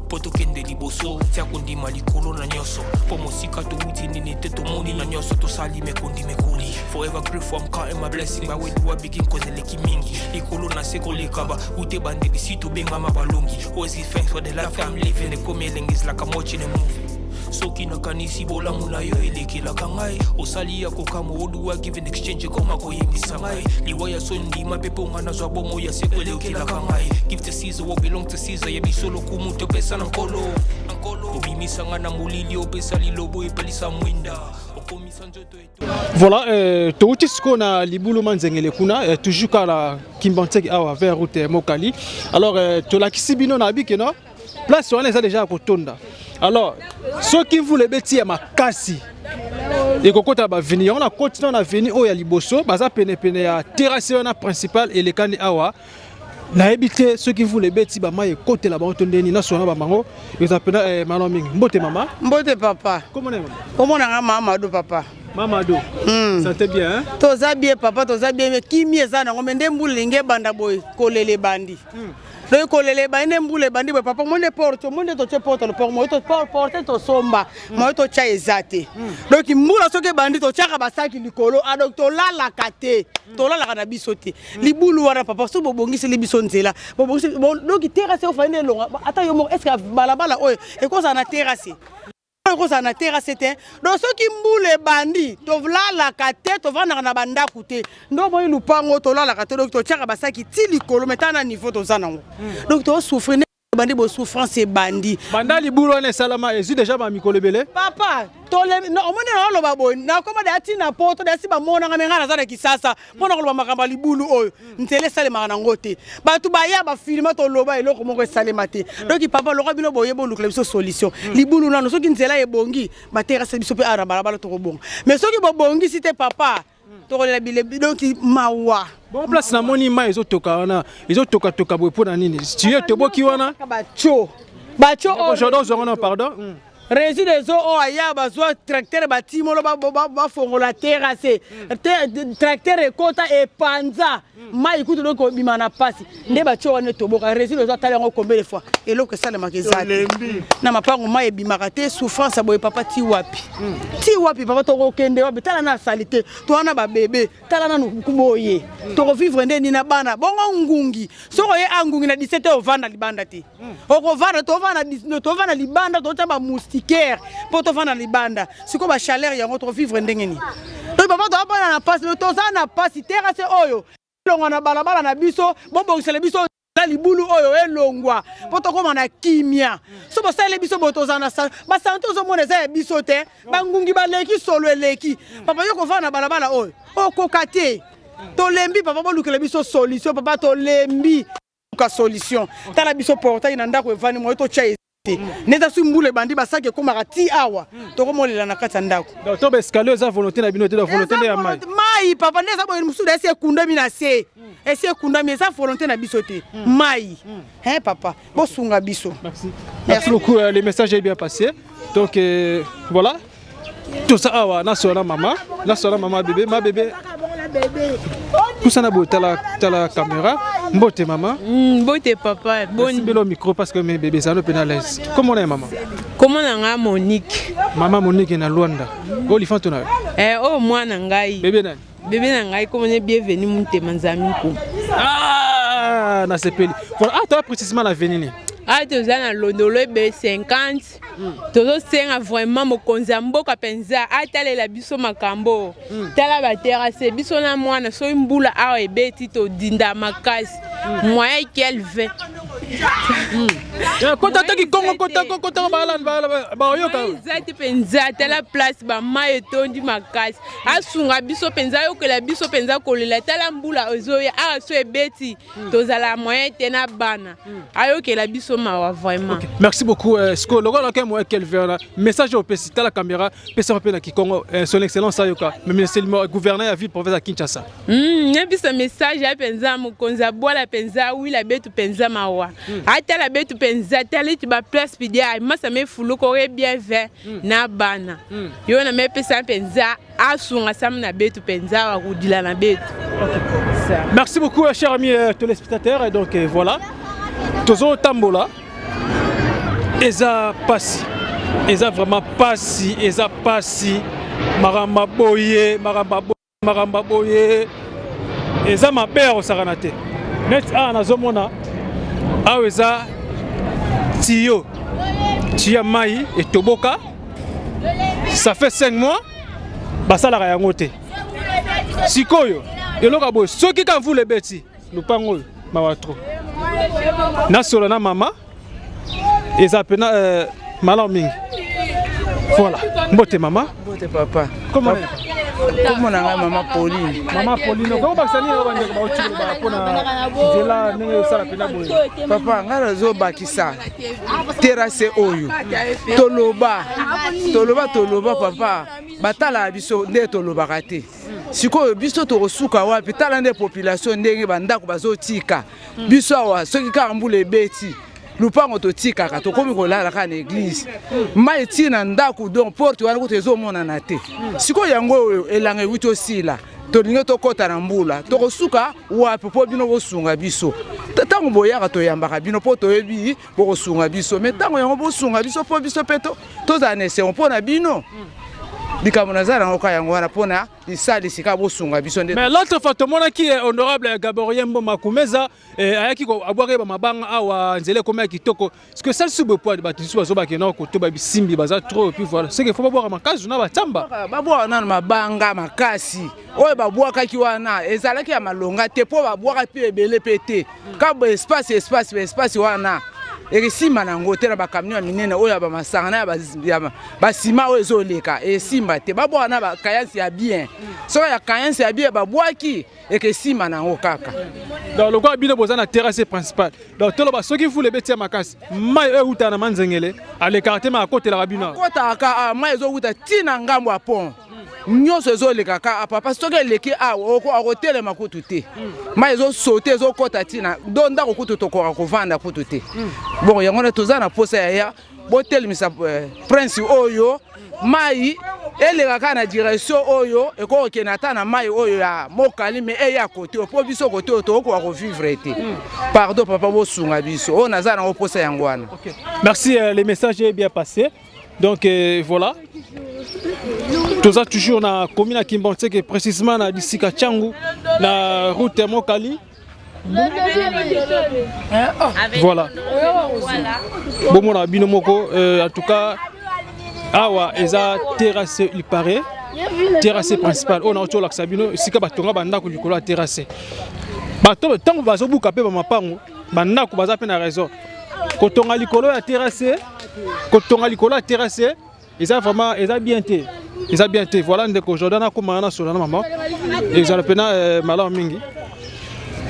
mpo tokende liboso. Tia kondima likolo na nyonso, mpo mosika towuti nini te, tomoni na nyonso tosali mekondi mekoli. Forever grateful, I'm counting my blessing. By where do I begin? Cause eleki mingi, likolo na se koleka ba ute bandeli si tobengama balongi. Always give thanks for the life I'm living. Ekomi elengi, is like I'm watching a movie. Soki nakanisi bolamu na yo elekelaka ngai, osali ya kokamwa. Oduwa give in exchange, ekoma koyembisa ngai liwa ya so ndima mpe mponga nazwa bomo ya seko elekelaka ngai. Give to Caesar what belong to Caesar. Ya biso lokumu topesa na Nkolo. Obimisa ngai na molili, opesa lilobo, epelisa mwinda, okomisa nzoto. Voilà, touti sikoyo na libulu Manzengele kuna, toujours kaka na Kimbanseke awa vers route Mokali. Alors tolakisi bino na bike no place wana eza déjà ya kotonda. Alors soki mvula ebeti ya makasi, ekokota baavenue yango. Na koti na avenue oyo ya liboso, baza penepene ya terrasse wana principale elekani awa. Nayebi te soki mvula ebeti, bamai ekotela bango to ndeni. Nyonso wana bamango eza mpena malamu mingi. Mbote mama. Mbote papa. Komona mama? Komonanga mama Ado, papa. Mama Ado, santé bien, hein? Toza bien papa, toza bien, mais kimi eza nango. Mais nde mbula elingi ebanda boye, kolela ebandi. Donc kolela ebandi nde mbula ebandi boye papa. Monde porte, monde totie porte, lopango moyo porte tosomba, moyo totya eza te. Donc mbula soki ebandi, totyaka basaki likolo. A donc tolalaka te, tolalaka na biso te. Libulu wana papa, soki bobongiseli biso nzela, bobongisi donc terrasse ofali nde elonga. Ata yo moko, est ce que balabala oyo ekozala na terrasse? Ekozala na terrasse te. Donc soki mbula ebandi, tolalaka te, tovandaka na bandako te. Nde omoni lupango, tolalaka te. Donc totiaka basaki ti likolo. Mais tala na niveau toza nango. Donc tozosouffrir nde ebandi bo souffrance ebandi. Banda libulu wana esalama, ezwi déjà bamikolo ebele. Papa, omoni na oloba boye, nakoma deya ntina poto deya si bamonanga. Mais ngai naza na Kisasa mpona koloba makambo ya libulu oyo. Nzela esalemaka nango te. Bato baya bafilma, toloba, eloko moko esalema te. Donc papa, lokwa bino boye, bolukela biso solution. Libulu nano, soki nzela ebongi, baterrasse biso mpe awa na balabala, tokobonga. Mais soki bobongisi te papa, tokolela bile. Donc mawa. Bon, place namoni mai ezotoka wana, ezotokatoka boye mpo na nini? Tuyau etoboki wana. Bacho bacho. Jordan, ozwango na pardon. Régie des eaux oyo aya, bazwa tracteur, batimolo, bafongola terrasse, tracteur ekota, epanza mai kutu. Donc obima na pasi nde batio wana etoboka. Régie des eaux atali yango combien de fois, eloko esalemaka eza te. Na mapango mai ebimaka te. Souffrance ya boye papa, ti wapi? Ti wapi papa? Tokokende wapi? Tala na asali te, towana babebe. Tala nanu boye, tokovivre nde nini na bana bongo? Ngungi, soki oye angungi na 17, ovanda libanda te, okovanda. Tovanda libanda, totya bamoustiquaire mpo tovanda libanda. Sikoyo bachaleur yango, tokovivre ndenge nini? Donc papa, toapana na pasi, toza na pasi. Terrasse oyo elongwa na balabala na biso, bobongisela biso na libulu oyo elongwa mpo tokóma na kimia. So bosaleli biso boye, tozala na basante. Ozomona eza ya biso te. Bangungi baleki, solo eleki papa. Yo kovanda na balabala oyo, okoka te. Tolembi papa, bolukela biso solution papa, tolembi. Luka solution. Tala biso portail na ndako evandi moye totya eza te. Nde soki mbula ebandi basaki ekomaka ti awa tokomolela na kati ya ndako. Donc to ba escalier eza volonté na bino te, donc volonté nde ya mai. Mai papa nde eza boye mosusu esi ekundami na se. Esi ekundami eza volonté na biso te. Mai. Hein papa, bosunga biso. Merci. Merci beaucoup, euh, le message est bien passé. Donc euh, voilà. Tout ça awa na sona mama, na sona mama bébé, ma bébé. Pusana boye tala tala caméra. Mbote mama. Mm, mbote papa. Bon belo micro parce que mes bébés ça pena l'aise. Comment on est maman? Comment on a Monique? Maman Monique na Luanda. Olifant na. Eh oh mwana ngai. Bébé nani? Bebe na ngai komona bienvenue mutema nzambe nko. Ah nasepeli. Voilà, ah toi précisément la venini. Ah toza na londolo ebe 50 hmm. tozosenga vraiment mokonzi ya mboka mpenza atalela biso makambo hmm. tala baterase biso na mwana soki mbula awa ebeti todinda makasi hmm. moyen kelvin Eh, kota te kikongo kota kota balanda baoyoka eza te mpenza tala place bamai etondi makasi asunga biso mpenza ayokela biso mpenza kolela tala mbula ezoya awa so ebeti hmm. tozala moyen te na bana hmm. ayokela biso mawa vraiment okay. merci beaucoup euh, sikoyo lokola ke moyen kelvin message opesi tala caméra pesa mpe na kikongo euh, son excellence ayoka ministre gouverneur ya ville province ya kinshasa mm, yebisa message ya mpenza mokonzi abwala mpenza awila betu mpenza mawa mm. atala betu mpenza taliti baplace pidia masa mefuluka oye bien ve mm. na bana mm. yo na mepesa mpenza asunga samu na betu mpenza wakudila na betu okay. Merci beaucoup, euh, chers amis euh, téléspectateurs. Et donc euh, voilà, Tozo Tambola, eza pasi, eza vraiment pasi, eza pasi, maramba boye, maramba boye. Makambo boye eza mabe ya kosakana te. Neti awa nazomona awa eza tiyo tiyo ya mai etoboka, ça fait 5 mois basalaka yango te. Sikoyo eloko ya boye soki ka mvula ebeti lopango oyo mawa trop. Nasola na mama eza pena euh, malamu mingi voilà mbote mama mbote papa comment kombo na ngai mama pauline mama pauline okoki kobakisa nini bandeko bauti koloba mpona nzela ndenge osala mpena boye papa ngai nazobakisa terase oyo toloba toloba toloba papa batalaka biso nde tolobaka te sikoyo biso tokosuka wapi tala nde population ndenge bandako bazotika biso awa soki kaka mbula ebeti lupango totikaka tokomi kolala kaka na eglise mai tii na ndako donc porte wana kutu ezomonana te sikoyo yango oyo elanga ewuti osila tolingi tokɔta na mbula tokosuka wapi mpo bino bosunga biso ntango boyaka toyambaka bino mpo toyebi bokosunga biso me ntango yango bosunga biso mpo biso mpe tozala na esengo mpo na bino likambo naza nango kaka yango wana mpo na lisalisi kaka bosunga biso nde mais l'autre fois tomonaki eh, honorable Gaborien Mboma Kumeza eh, ayaki abwaki ba mabanga awa nzela ekomi ya kitoko ce que salisi boye po bato lisusu bazobake na kotoba bisimbi baza trop et puis voilà ce que faut babwaka makazu na batamba babwaka nano mabanga makasi oyo babwakaki wana ezalaki ya malonga te mpo babwaka mpe ebele mpe te ka espace espace espace wana esimba na yango te na bakamio ya minene oyo ya bamasanga na ya basima oyo ezoleka esimba te babwaka na bakayansi ya bien soki ya kayansi ya bien babwaki ekesimba na yango kaka donc lokola bino boza na terrasse principale donc toloba soki mvula ebeti ya makasi mai oyo eutaka na manzengele alekaka te ma akotelaka bino akotaka ah, mai ezowuta ti na ngambo ya pont nyonso ezoleka ka ah, papa soki eleki awa akotelema kutu te mai ezosote ezokɔta ntina do ndako kutu tokoka kovanda kutu te hmm. bon yango wana toza na mposa yaya botelemisa eh, prince oyo mai eleka kaka na direction oyo ekoki kokende ata na mai oyo ya mokali me eya kote oyo mpo biso kote oyo tokokoka kovivre te hmm. pardon papa bosunga biso oyo naza nango mposa yango wana merci euh, le message est bien passé Donc euh, voilà. Toza toujours na commune ya Kimbanseke précisément na Disika Changu na route ya Mokali. Voilà. Bomona bino moko euh, en tout cas awa eza terrasse il paraît terrasse principale oyo nauti olakisa bino esika batonga bandako likolo ya terrasse bato ntango bazobuka mpe bamapango bandako baza mpe na raison kotonga likolo ya terrasse kotonga likolo ya terrasse eza vraiment eza bien te eza bien te voilà ndeko jordan akomaka na sola na mama ezala mpena euh, malamu mingi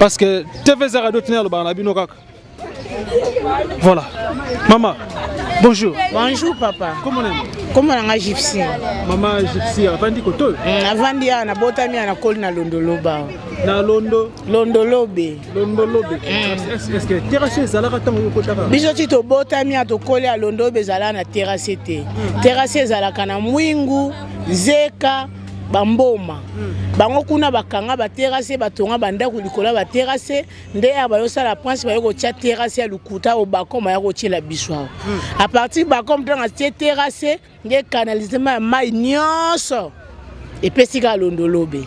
Parce que TV Zara tina alobaka na bino kaka. Voilà. Maman, bonjour. Bonjour papa. Comment on Comment on a Gypsy? Maman Gypsy, avandi koto? Avandi awa nabotami awa nakoli na Londoloba. Na Londo? Londolobe. Londolobe. Est-ce que terrasse ezalaka ntango okotaka? Biso ti tobotami awa tokoli ya Londolobe ezalaka na terrasse te. Terrasse ezalaka na Mwingu, Zeka, bamboma. Bango kuna bakanga ba terrasse batonga bandako likolo ya ba terrasse nde ya bayosala prince baye kotia terrasse ya lokuta oyo bacom aya kotiela biso awa. A partir bacom ntango atie terrasse nde canalisement ya mai nyonso epesi kaka londolobe.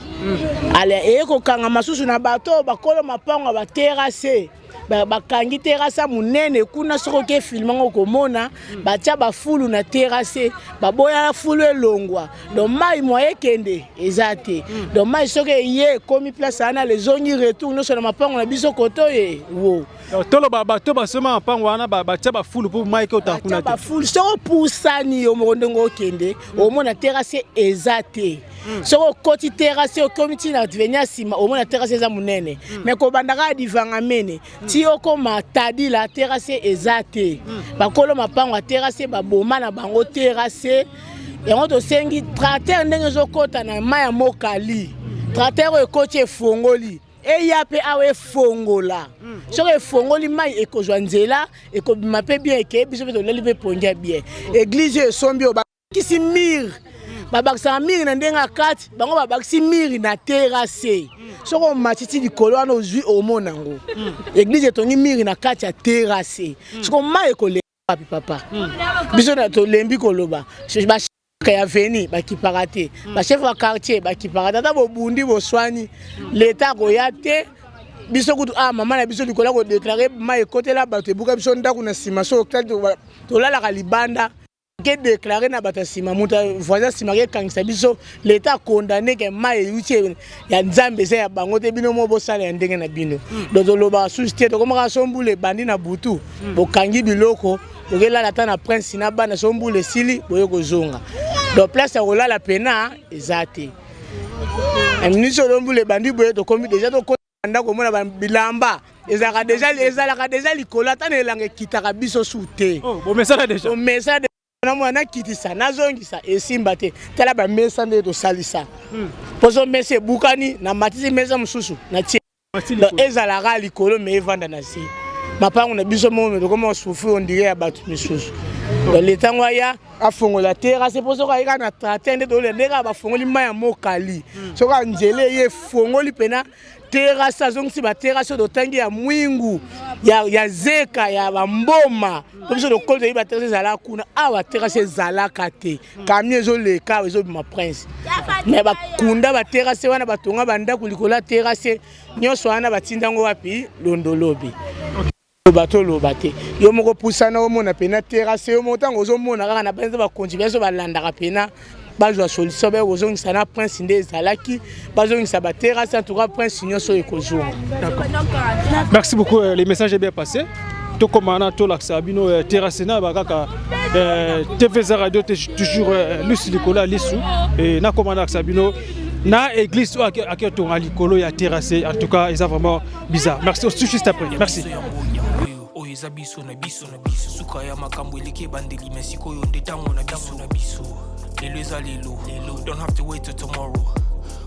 Ale eye kokanga masusu na bato oyo bakolo mapango ya baterrasse bakangi terrasse ya monene kuna, soki oke filme yango okomona batia bafulu na terrasse, baboya fulu elongwa, donc mai moye ekende eza te. Donc mai soki eye ekomi place wana, lezongi retour nyonso na mapango na biso koto ye wo. Toloba bato basoma mapango wana batia bafulu mpo mai ekota kuna te. Bafulu soki opusani yo moko ndenge okende omona terrasse eza te. Soki okoti terrasse okomi ntina avenue ya nsima omona terrasse eza monene, mais kobanda kaka divanga mene ti okoma tadila terrasse eza te. Bakolo mapango ya terrasse baboma na bango terrasse yango. Tosengi tracteur ndenge ezokɔta na mai ya mokali, tracteur oyo ekoti efongoli eya mpe awa efongola. Soki efongoli mai ekozwa nzela ekobima mpe bien, ekeye biso mpe toleli mpe pongi ya bien. Église oyo esombi oyo bakisi mur, babakisaka mur na ndenge ya kati, bango babakisi mur na terrasse. Soki omati ti likolo wana ozwi omona yango, église etongi mur na kati ya terrasse. Soki mai ekoleka wapi papa? Biso na tolembi koloba, ya avenue bakipaka te, bachef ya quartier bakipaka te, ata bobundi boswani leta akoya te. Biso kutu ah mama na biso likolo ya kodéclarer mai ekotela bato ebuka biso ndako na nsima, so tolalaka libanda ke déclarer na bato ya nsima, moto voisin nsima kekangisa biso. Leta acondamner ke mai euti ya Nzambe eza ya bango te, bino mo bosala ya ndenge na bino. Donc tolobaka susu te, tokomaka so mbula ebandi na butu, bokangi biloko bokelala ata na prince na bana, so mbula esili boye kozonga. Donc place ya kolala pena eza te. Minisi oyo mbula ebandi boye tokomi déjà tokota ndako, omona bilamba ezalaka déjà, ezalaka déjà likolo, ata na elanga ekitaka biso su te. Bomesana déjà. Bomesana, namona nakitisa nazongisa esimba te. Tala bamesa nde tosalisa mposo, mesa ebukani na matisi mesa mosusu natie. Donc ezalaka likolo me evanda na se. Mapango na biso moko me tokoma kosouffrir on dirait ya bato misusu. Donc letango aya afongola terrasse mpo soki ayeka na tracteur nde tolela nde kaka bafongoli mai ya mokali, soki nzela eye efongoli mpena terrasse, azongisi baterrasse oyo totangi ya mwingu ya zeka ya bamboma po biso tokoli toyebi baterrasse ezalaka kuna. Awa terrasse ezalaka te, camion ezoleka awa ezobima prince, mais bakunda baterrasse wana, batonga bandako likolo ya terrasse nyonso wana, batindango wapi? Londolobi bato oloba te, yo moko pusana omona pena terrasse yo moko ntango ozomona kaka na banza bakonzi biso balandaka pena bazwa solution baye kozongisa na prince nde ezalaki, bazongisa baterrasse. En tout cas prince nyonso ekozonga. Merci beaucoup, le message est bien passé. Tokóma na tolakisa bino terrasse na bakaka TV za radio toujours lisu likolo ya lisu. Nakóma nalakisa bino na église oyo ake otonga likolo ya terrasse. En tout cas eza vraiment bizarre. Merci, aussi juste après. Merci. Oyo eza biso na biso na biso, suka ya makambo eleki ebandeli, me sikoyo nde ntango na biso na biso. Lelo eza lelo, don't have to wait till tomorrow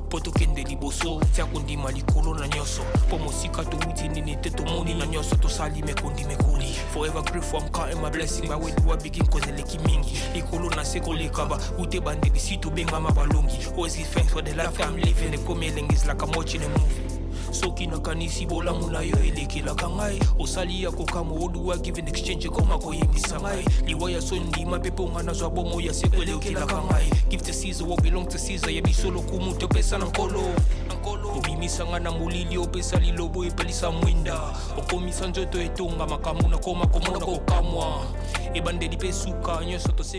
mpo tokende liboso. Tia kondima likolo na nyonso mpo mosika towuti nini te, tomoni na nyonso tosali mekondi mekoli. Forever grateful, I'm counting my blessing. But where do I begin? Cause eleki mingi likolo na se koleka ba ute bandeli si tobengama balongi. Always give thanks for the life I'm living. Ekomi elengi, is like I'm watching a movie. Soki nakanisi bolamu na yo elekelaka ngai, osali ya kokamwa oduwa give in exchange ekoma koyembisa ngai liwa ya so ndima mpe mponga nazwa bomo ya seko elekelaka ngai. Give to Caesar what belong to Caesar, ya biso lokumu topesa na Nkolo. Obimisanga na molili, opesa lilobo epelisa mwinda, okomisa nzoto etonga makambo nakoma komona kokamwa ebandeli mpe suka nyonso tose.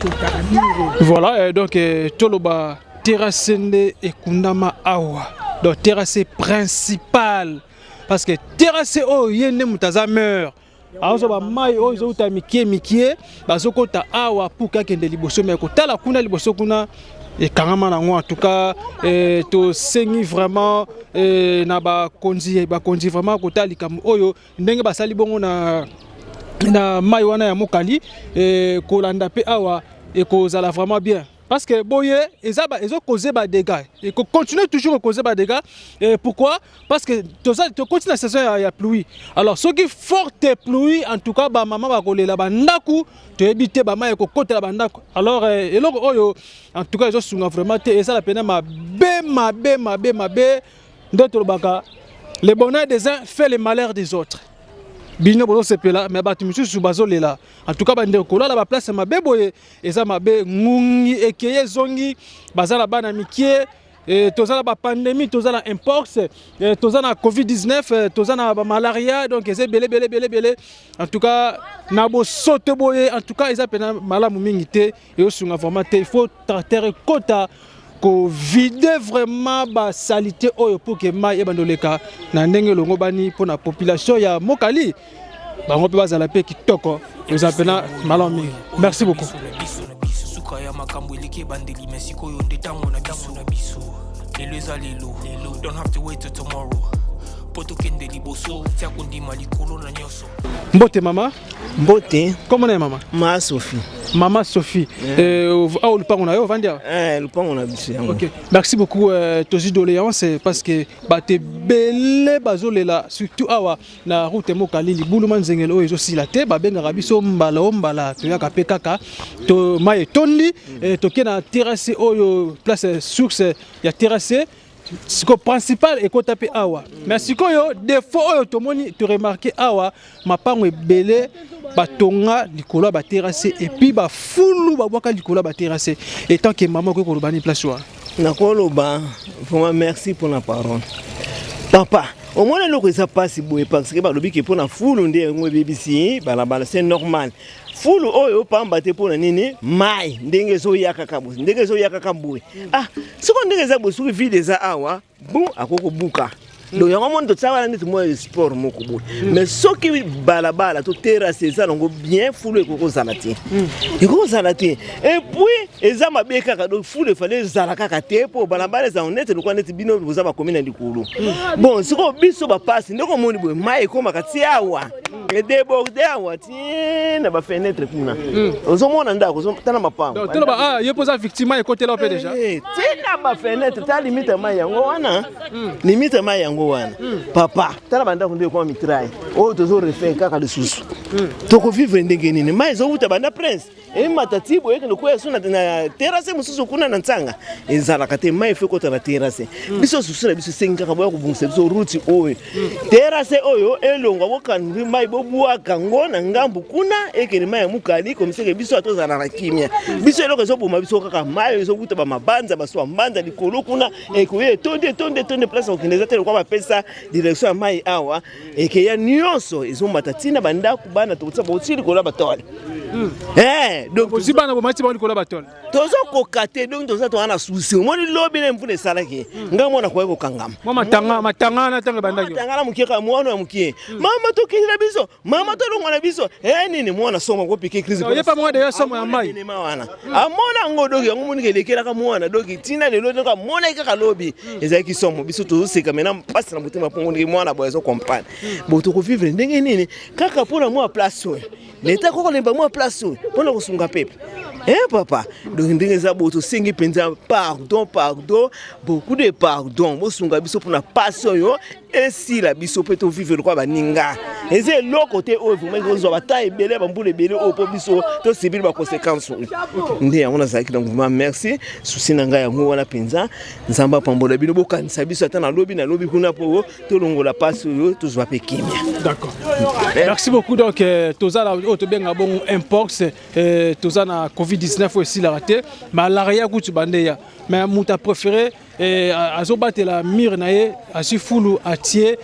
Voilà, donc toloba terrasse nde ekundama awa, donc terrasse principale, parce que terrasse oyo ye nde moto aza mur. Azozwa bamai oyo ezouta mikie mikie, bazokota awa pour que akende liboso, mais kotala kuna liboso kuna ekangama nango. En tout cas eh, tosengi vraiment eh, na bakonzi bakonzi vraiment kotala likambo oyo ndenge basali bongo na na mai wana ya Mokali eh, kolanda mpe awa ekozala vraiment bien, parce que boye eza ezokoze ba dégâts, ekocontinue toujours kokoze ba dégâts. Et pourquoi? Parce que toza tokoti na saison ya pluie. Alors soki forte pluie, en tout cas bamama bakolela bandako, toyebi te bamai ekokotela bandako. Alors eh, eloko oyo en tout cas ezosunga vraiment te, ezala mpenza mabe mabe mabe mabe. Nde tolobaka, le bonheur des uns fait le malheur des autres. Bino bozosepela, mais bato misusu bazolela. En tout cas bandeko, kolala baplace mabe boye eza mabe. Ngungi ekeye ezongi, baza na bana mikie. E, toza na bapandémie, toza na mpox, e, toza na covid-19, e, toza na bamalaria, donc eza ebele ebele ebele ebele. En tout cas na bosoto boye, en tout cas eza mpenza malamu mingi te, eyosunga vraiment te. Il faut tracteur ekota kovider vraiment basaleté oyo pour que mai ebanda oleka na ndenge elongo bani mpona population ya Mokali, bango mpe bazala mpe kitoko. Eza mpenza malamu mingi. Merci beaucoup. Suka ya makambo eleki ebandeli, me sikoyo nde ntango na biso na biso. Lelo eza lelo, don't have to wait till tomorrow mpo tokende liboso. Tia kondima likolo na nyonso. Mbote mama. Mbote. Kombo na ye mama? Ma Sophie. Mama Sophie, yeah. Awa lupango na yo ovandi awa? Eh, lupango na biso yango. Ok, merci beaucoup. Tozwi doléance parce que bato ebele bazolela, surtout awa na route Mokali, libuluma nzengele oyo ezosila te. Babengaka biso mbala o mbala, toyaka mpe kaka to mai etondi. Toke na terrasse oyo, place source ya terrasse siko principal ekota mpe awa. Mais sikoyo défaut oyo tomoni, toremarquer awa, mapango ebele batonga likolo ya baterrasse et puis bafulu babwaka likolo ya baterrasse. En tant que mama, okoki koloba nini place wana? Nakoloba vraiment merci mpona parole, papa. Omoni eloko eza mpasi boye, parce que balobi ke mpona fulu nde yango ebebisi balabala. C'est normal, fulu oyo pamba te. Mpona nini? Mai ndenge ezoya kaka boye, ndenge ezoya kaka boye. Ah, siko ndenge eza boye, soki vide eza awa, bu akoki kobuka. Donc yango moni totia wana neti mwa sport moko boye. Mais soki balabala to terrasse eza nango bien, fulu ekoki kozala te, ekoki kozala te. Et puis eza mabe kaka. Donc fulu efale ezala kaka te, mpo balabala ezala neti lokwa neti bino boza bakomi na likolo. Bon, sikoyo biso bapasi ndenge omoni boye, mai ekomaka ti awa, edéborde awa ti na bafenêtre kuna. Ozomona ndako, tala mapango. Toloba ah, ye mpo oza victime, ekotela mpe déjà. Ti na bafenêtre, ta limite mai yango wana, limite mai yango wana, papa. Tala bandako nde ekoma mitraille oyo tozorefaire kaka lisusu. Tokovivre ndenge nini? Mai ezowuta banda Prince, emata ti boye, ekende koya so na terrasse mosusu kuna na Ntsanga. Ezalaka te, mai efo ekota na terrasse. Biso susu na biso esengi kaka boya kobongisa biso route oyo, terrasse oyo elongwa, bokangi mai, bobwaka ngo na ngambu kuna, ekende mai ya Mokali komiseke. Biso tozala na kimia. Biso eloko ezoboma biso kaka mai oyo ezokuta bamabanza, baso bambanza likolo kuna, ekoya etondi, etondi, etondi, place kokende eza te. Lokwa bapesa direction ya mai awa, ekeya nyonso ezomata ntina bandako. Bana tokotia boti likolo ya batole. Donc ozwi bana, bomati bango likolo ya batole. Tozokoka te. Donc toza toza na souci. Omoni lobi na mvula esalaki, ngai mwana koya kokangama. Mwa matanga matanga na ntango ebandaki. Matanga na mokie kaka, mwana ya mokie. Mama, tokende na biso, mama, tolongwa na biso. E nini, mwana somo akopike crise. Oyepa mwa deya somo ya mai. Wana amona yango, doki yango moniki elekelaka mwana. Doki ntina lelo, doki amonaki kaka lobi ezalaki somo. Biso tozoseka mena mpasi na motema, mpongo ndenge mwana boye azocomprendre bo tokovivre ndenge nini kaka mpona mwa place oyo. Leta kokolemba mwa place oyo mpona kosunga pepe. Eh papa, donc ndenge eza boye, tosengi mpenza pardon, pardon, beaucoup de pardon. Bosunga biso mpona pasi oyo esila, biso mpe tovivre lokola baninga. Eza eloko te oyo vraiment ekozwa bata ebele, bambula ebele oyo mpo biso tosibili baconséquence oyo. Nde yango nazalaki na mouvement. Merci. Souci na ngai yango wana mpenza. Nzambe apambola bino. Bokanisa biso ata nalobi nalobi kuna mpo tolongola pasi oyo, tozwa mpe kimia. D'accord, merci beaucoup. Donc toza na oyo tobenga bongo mpox, toza na covid-19 oyo esilaka te, malaria kutu bandeya. Mais moto apréféré azobatela mur na ye, azwi fulu, atie,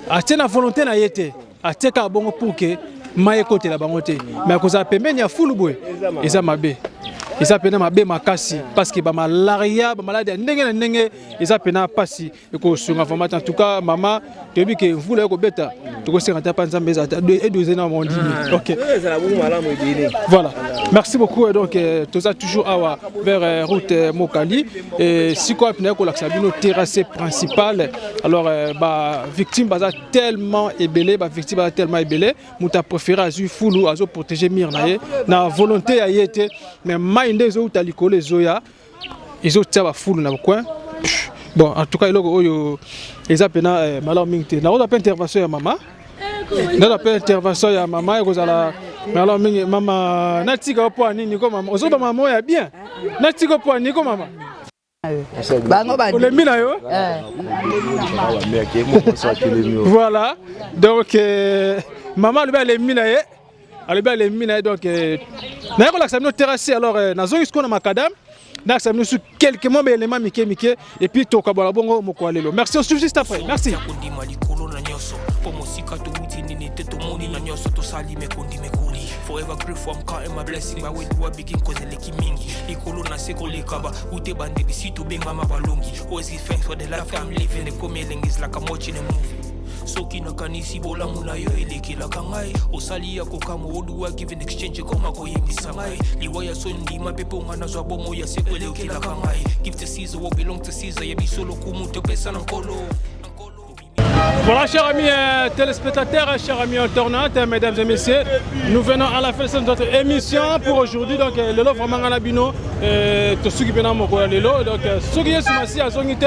atie na volonté na ye te, atie kaka bongo pour que mai ekotela bango te. Mais akozala pembeni ya fulu boye, eza mabe. Eza pena mabe makasi parce que ba malaria, ba malade ya ndenge na ndenge eza pena pasi ekosunga vraiment. En tout cas mama, toyebi ke mvula ekobeta, tokosenga te pa Nzambe eza edoze na mondimi. OK. Ezala bongo malamu ebele. Voilà. Merci beaucoup. Donc, toza toujours awa vers route Mokali. Et sikoyo pina kolakisa bino terrasse principale. Alors ba victime baza tellement ebele, ba victime baza tellement ebele. Moto a préféré azui fulu azo protéger mur na ye na volonté ya ye te, mais mai nde ezouta likolo ezoya ezotia ba fulu na coin. Bon, en tout cas eloko oyo eza pena malamu mingi te. Nakozwa mpe intervention ya mama, nakozwa mpe intervention ya mama, ekozala malamu mingi. Mama, natika yo mpo ya nini ko mama? Ozoba mama oyo ya bien, natika yo mpo ya nini ko mama? Bango ba olembi na yo. Voilà, donc mama alobi alembi na ye, alobi alembi na ye. Donc naye kolakisa bino terrasse. Alors nazongi sikoyo na macadam, nakisa bino su quelques mots, baélément mike mike, et puis tokabola bongo mokolo ya lelo. Merci, on se retrouve juste après. Merci. Kondima likolo na nyonso mpo mosika towuti nini te, tomoni na nyonso tosali mekondi mekoli. Forever grateful, I'm counting my blessing by where do I begin, cause eleki mingi likolo na se koleka ba ute bandeli si tobengama balongi. Always give thanks for the life I'm living. Ekomi elengi, is like I'm watching a movie. Soki nakanisi bolamu na yo elekelaka ngai, osali ya kokamwa. What do I give in exchange? Ekoma koyembisa ngai liwa ya so ndima mpe mpo nga nazwa bomo ya seko elekelaka ngai. Give to Caesar what belong to Caesar, ya biso lokumu topesa na Nkolo. Voilà, chers amis téléspectateurs, chers amis internautes, mesdames et messieurs, nous venons à la fin de notre émission pour aujourd'hui. Donc, lelo vraiment nga na bino, tosuki pena mokolo ya lelo. Donc, soki Yesu Masiya azongi te,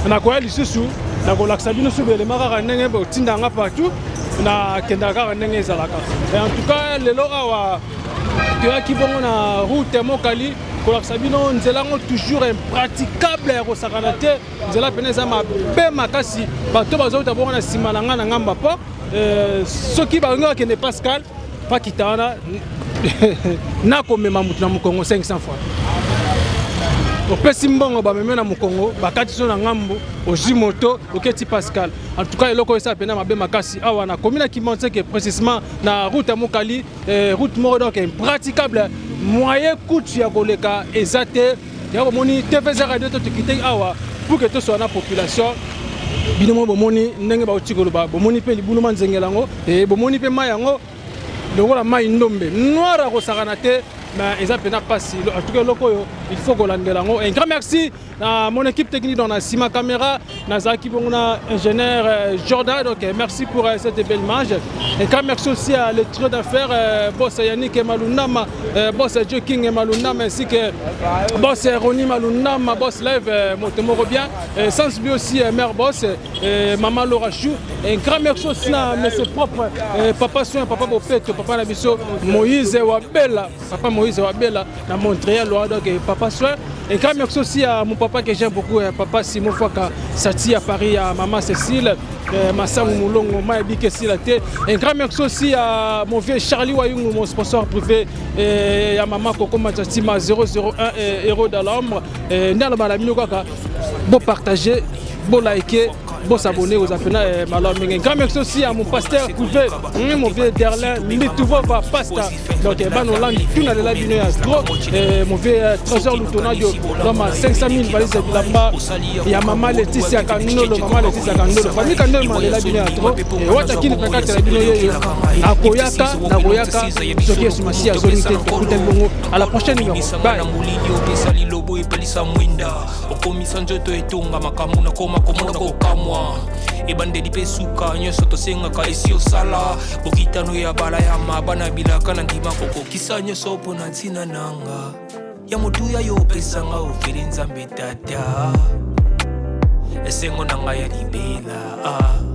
nakoya lisusu, nakolakisa bino su belema kaka ndenge botinda nga partout, nakendaka kaka ndenge ezalaka. Et en tout cas, lelo awa toyaki bongo na route Mokali kolakisa bino nzela yango toujours impraticable ya kosakana te. Nzela pene eza mabe makasi, bato bazouta bongo na nsima na ngai na ngamba mpo soki balingi bakende Pascal bakita wana nakomema moto na mokongo 500 fois. Opesi mbongo, bameme na mokongo, bakati so na ngambo, ozwi moto, oketi Pascal. En tout cas eloko oyo esala mpena mabe makasi awa na commune ya Kimbanseke, précisement na route ya Mokali, route moko donc impraticable, moyen kutu ya koleka eza te. Ya bomoni TVZ Radio to tokitei awa pour que tosola na population. Bino mo bomoni ndenge bauti koloba, bomoni mpe libulu manzengela yango, bomoni mpe mai yango lokola mai ndombe noir akosakana te, mais eza mpena mpasi. En tout cas eloko oyo il faut kolandela yango. Un grand merci à mon équipe technique dans la sima caméra, nazalaki bongo na ingénieur Jordan. Donc merci pour cette belle image. Un grand merci aussi à le trio d'affaires, boss Yannick Malunama, boss Joe King Malunama, ainsi que boss Ronnie Malunama, boss Live moto moko bien, sans oublier aussi mère boss maman Laura Chou. Un grand merci aussi à monsieur propre, papa soin, papa Bopeto, papa na biso Moïse Wabela, papa Moïse Wabela na Montréal. Donc papa soin. Un grand merci aussi à mon papa que j'aime beaucoup, papa Simon Faka Sati à Paris, à maman Cécile, Massangu Moulongo, Maëbi Kessila Te. Un grand merci aussi à mon vieux Charlie Wayungu, mon sponsor privé, et à maman Coco Matsatima 001, héros dans l'ombre. Ndalo Malamino kaka, bo partager, bo liker, bo s'abonner aux affaires malamu mingi. Un grand merci aussi à mon pasteur privé, mon vieux Derlin Mituvova Pasta. Donc bana Hollande tout na lela bino ya trop, mon vieux Trésor Lutonadio, l'homme à 500 000 valises ya bilamba ya mama Laetitia Kandolo, mama Laetitia Kandolo, famille Kandolo malela bino ya trop. Watakini pakati na bino yeyo nakoyaka, nakoyaka soki Yesu Masiya azongi te. Tokutani bongo à la prochaine numéro. Bye. Na molili opesa lilobo, epelisa mwinda, okomisa nzoto etonga makambo nakoma komona kokamwa. Ebandeli mpe suka nyonso tosengaka esi osala bokitano ya balayama bana bilaka na ndima kokokisa nyonso mpo na ntina nanga ya motuya yo opesanga ofeli Nzambe Tata, esengo na ngai ya libela ah.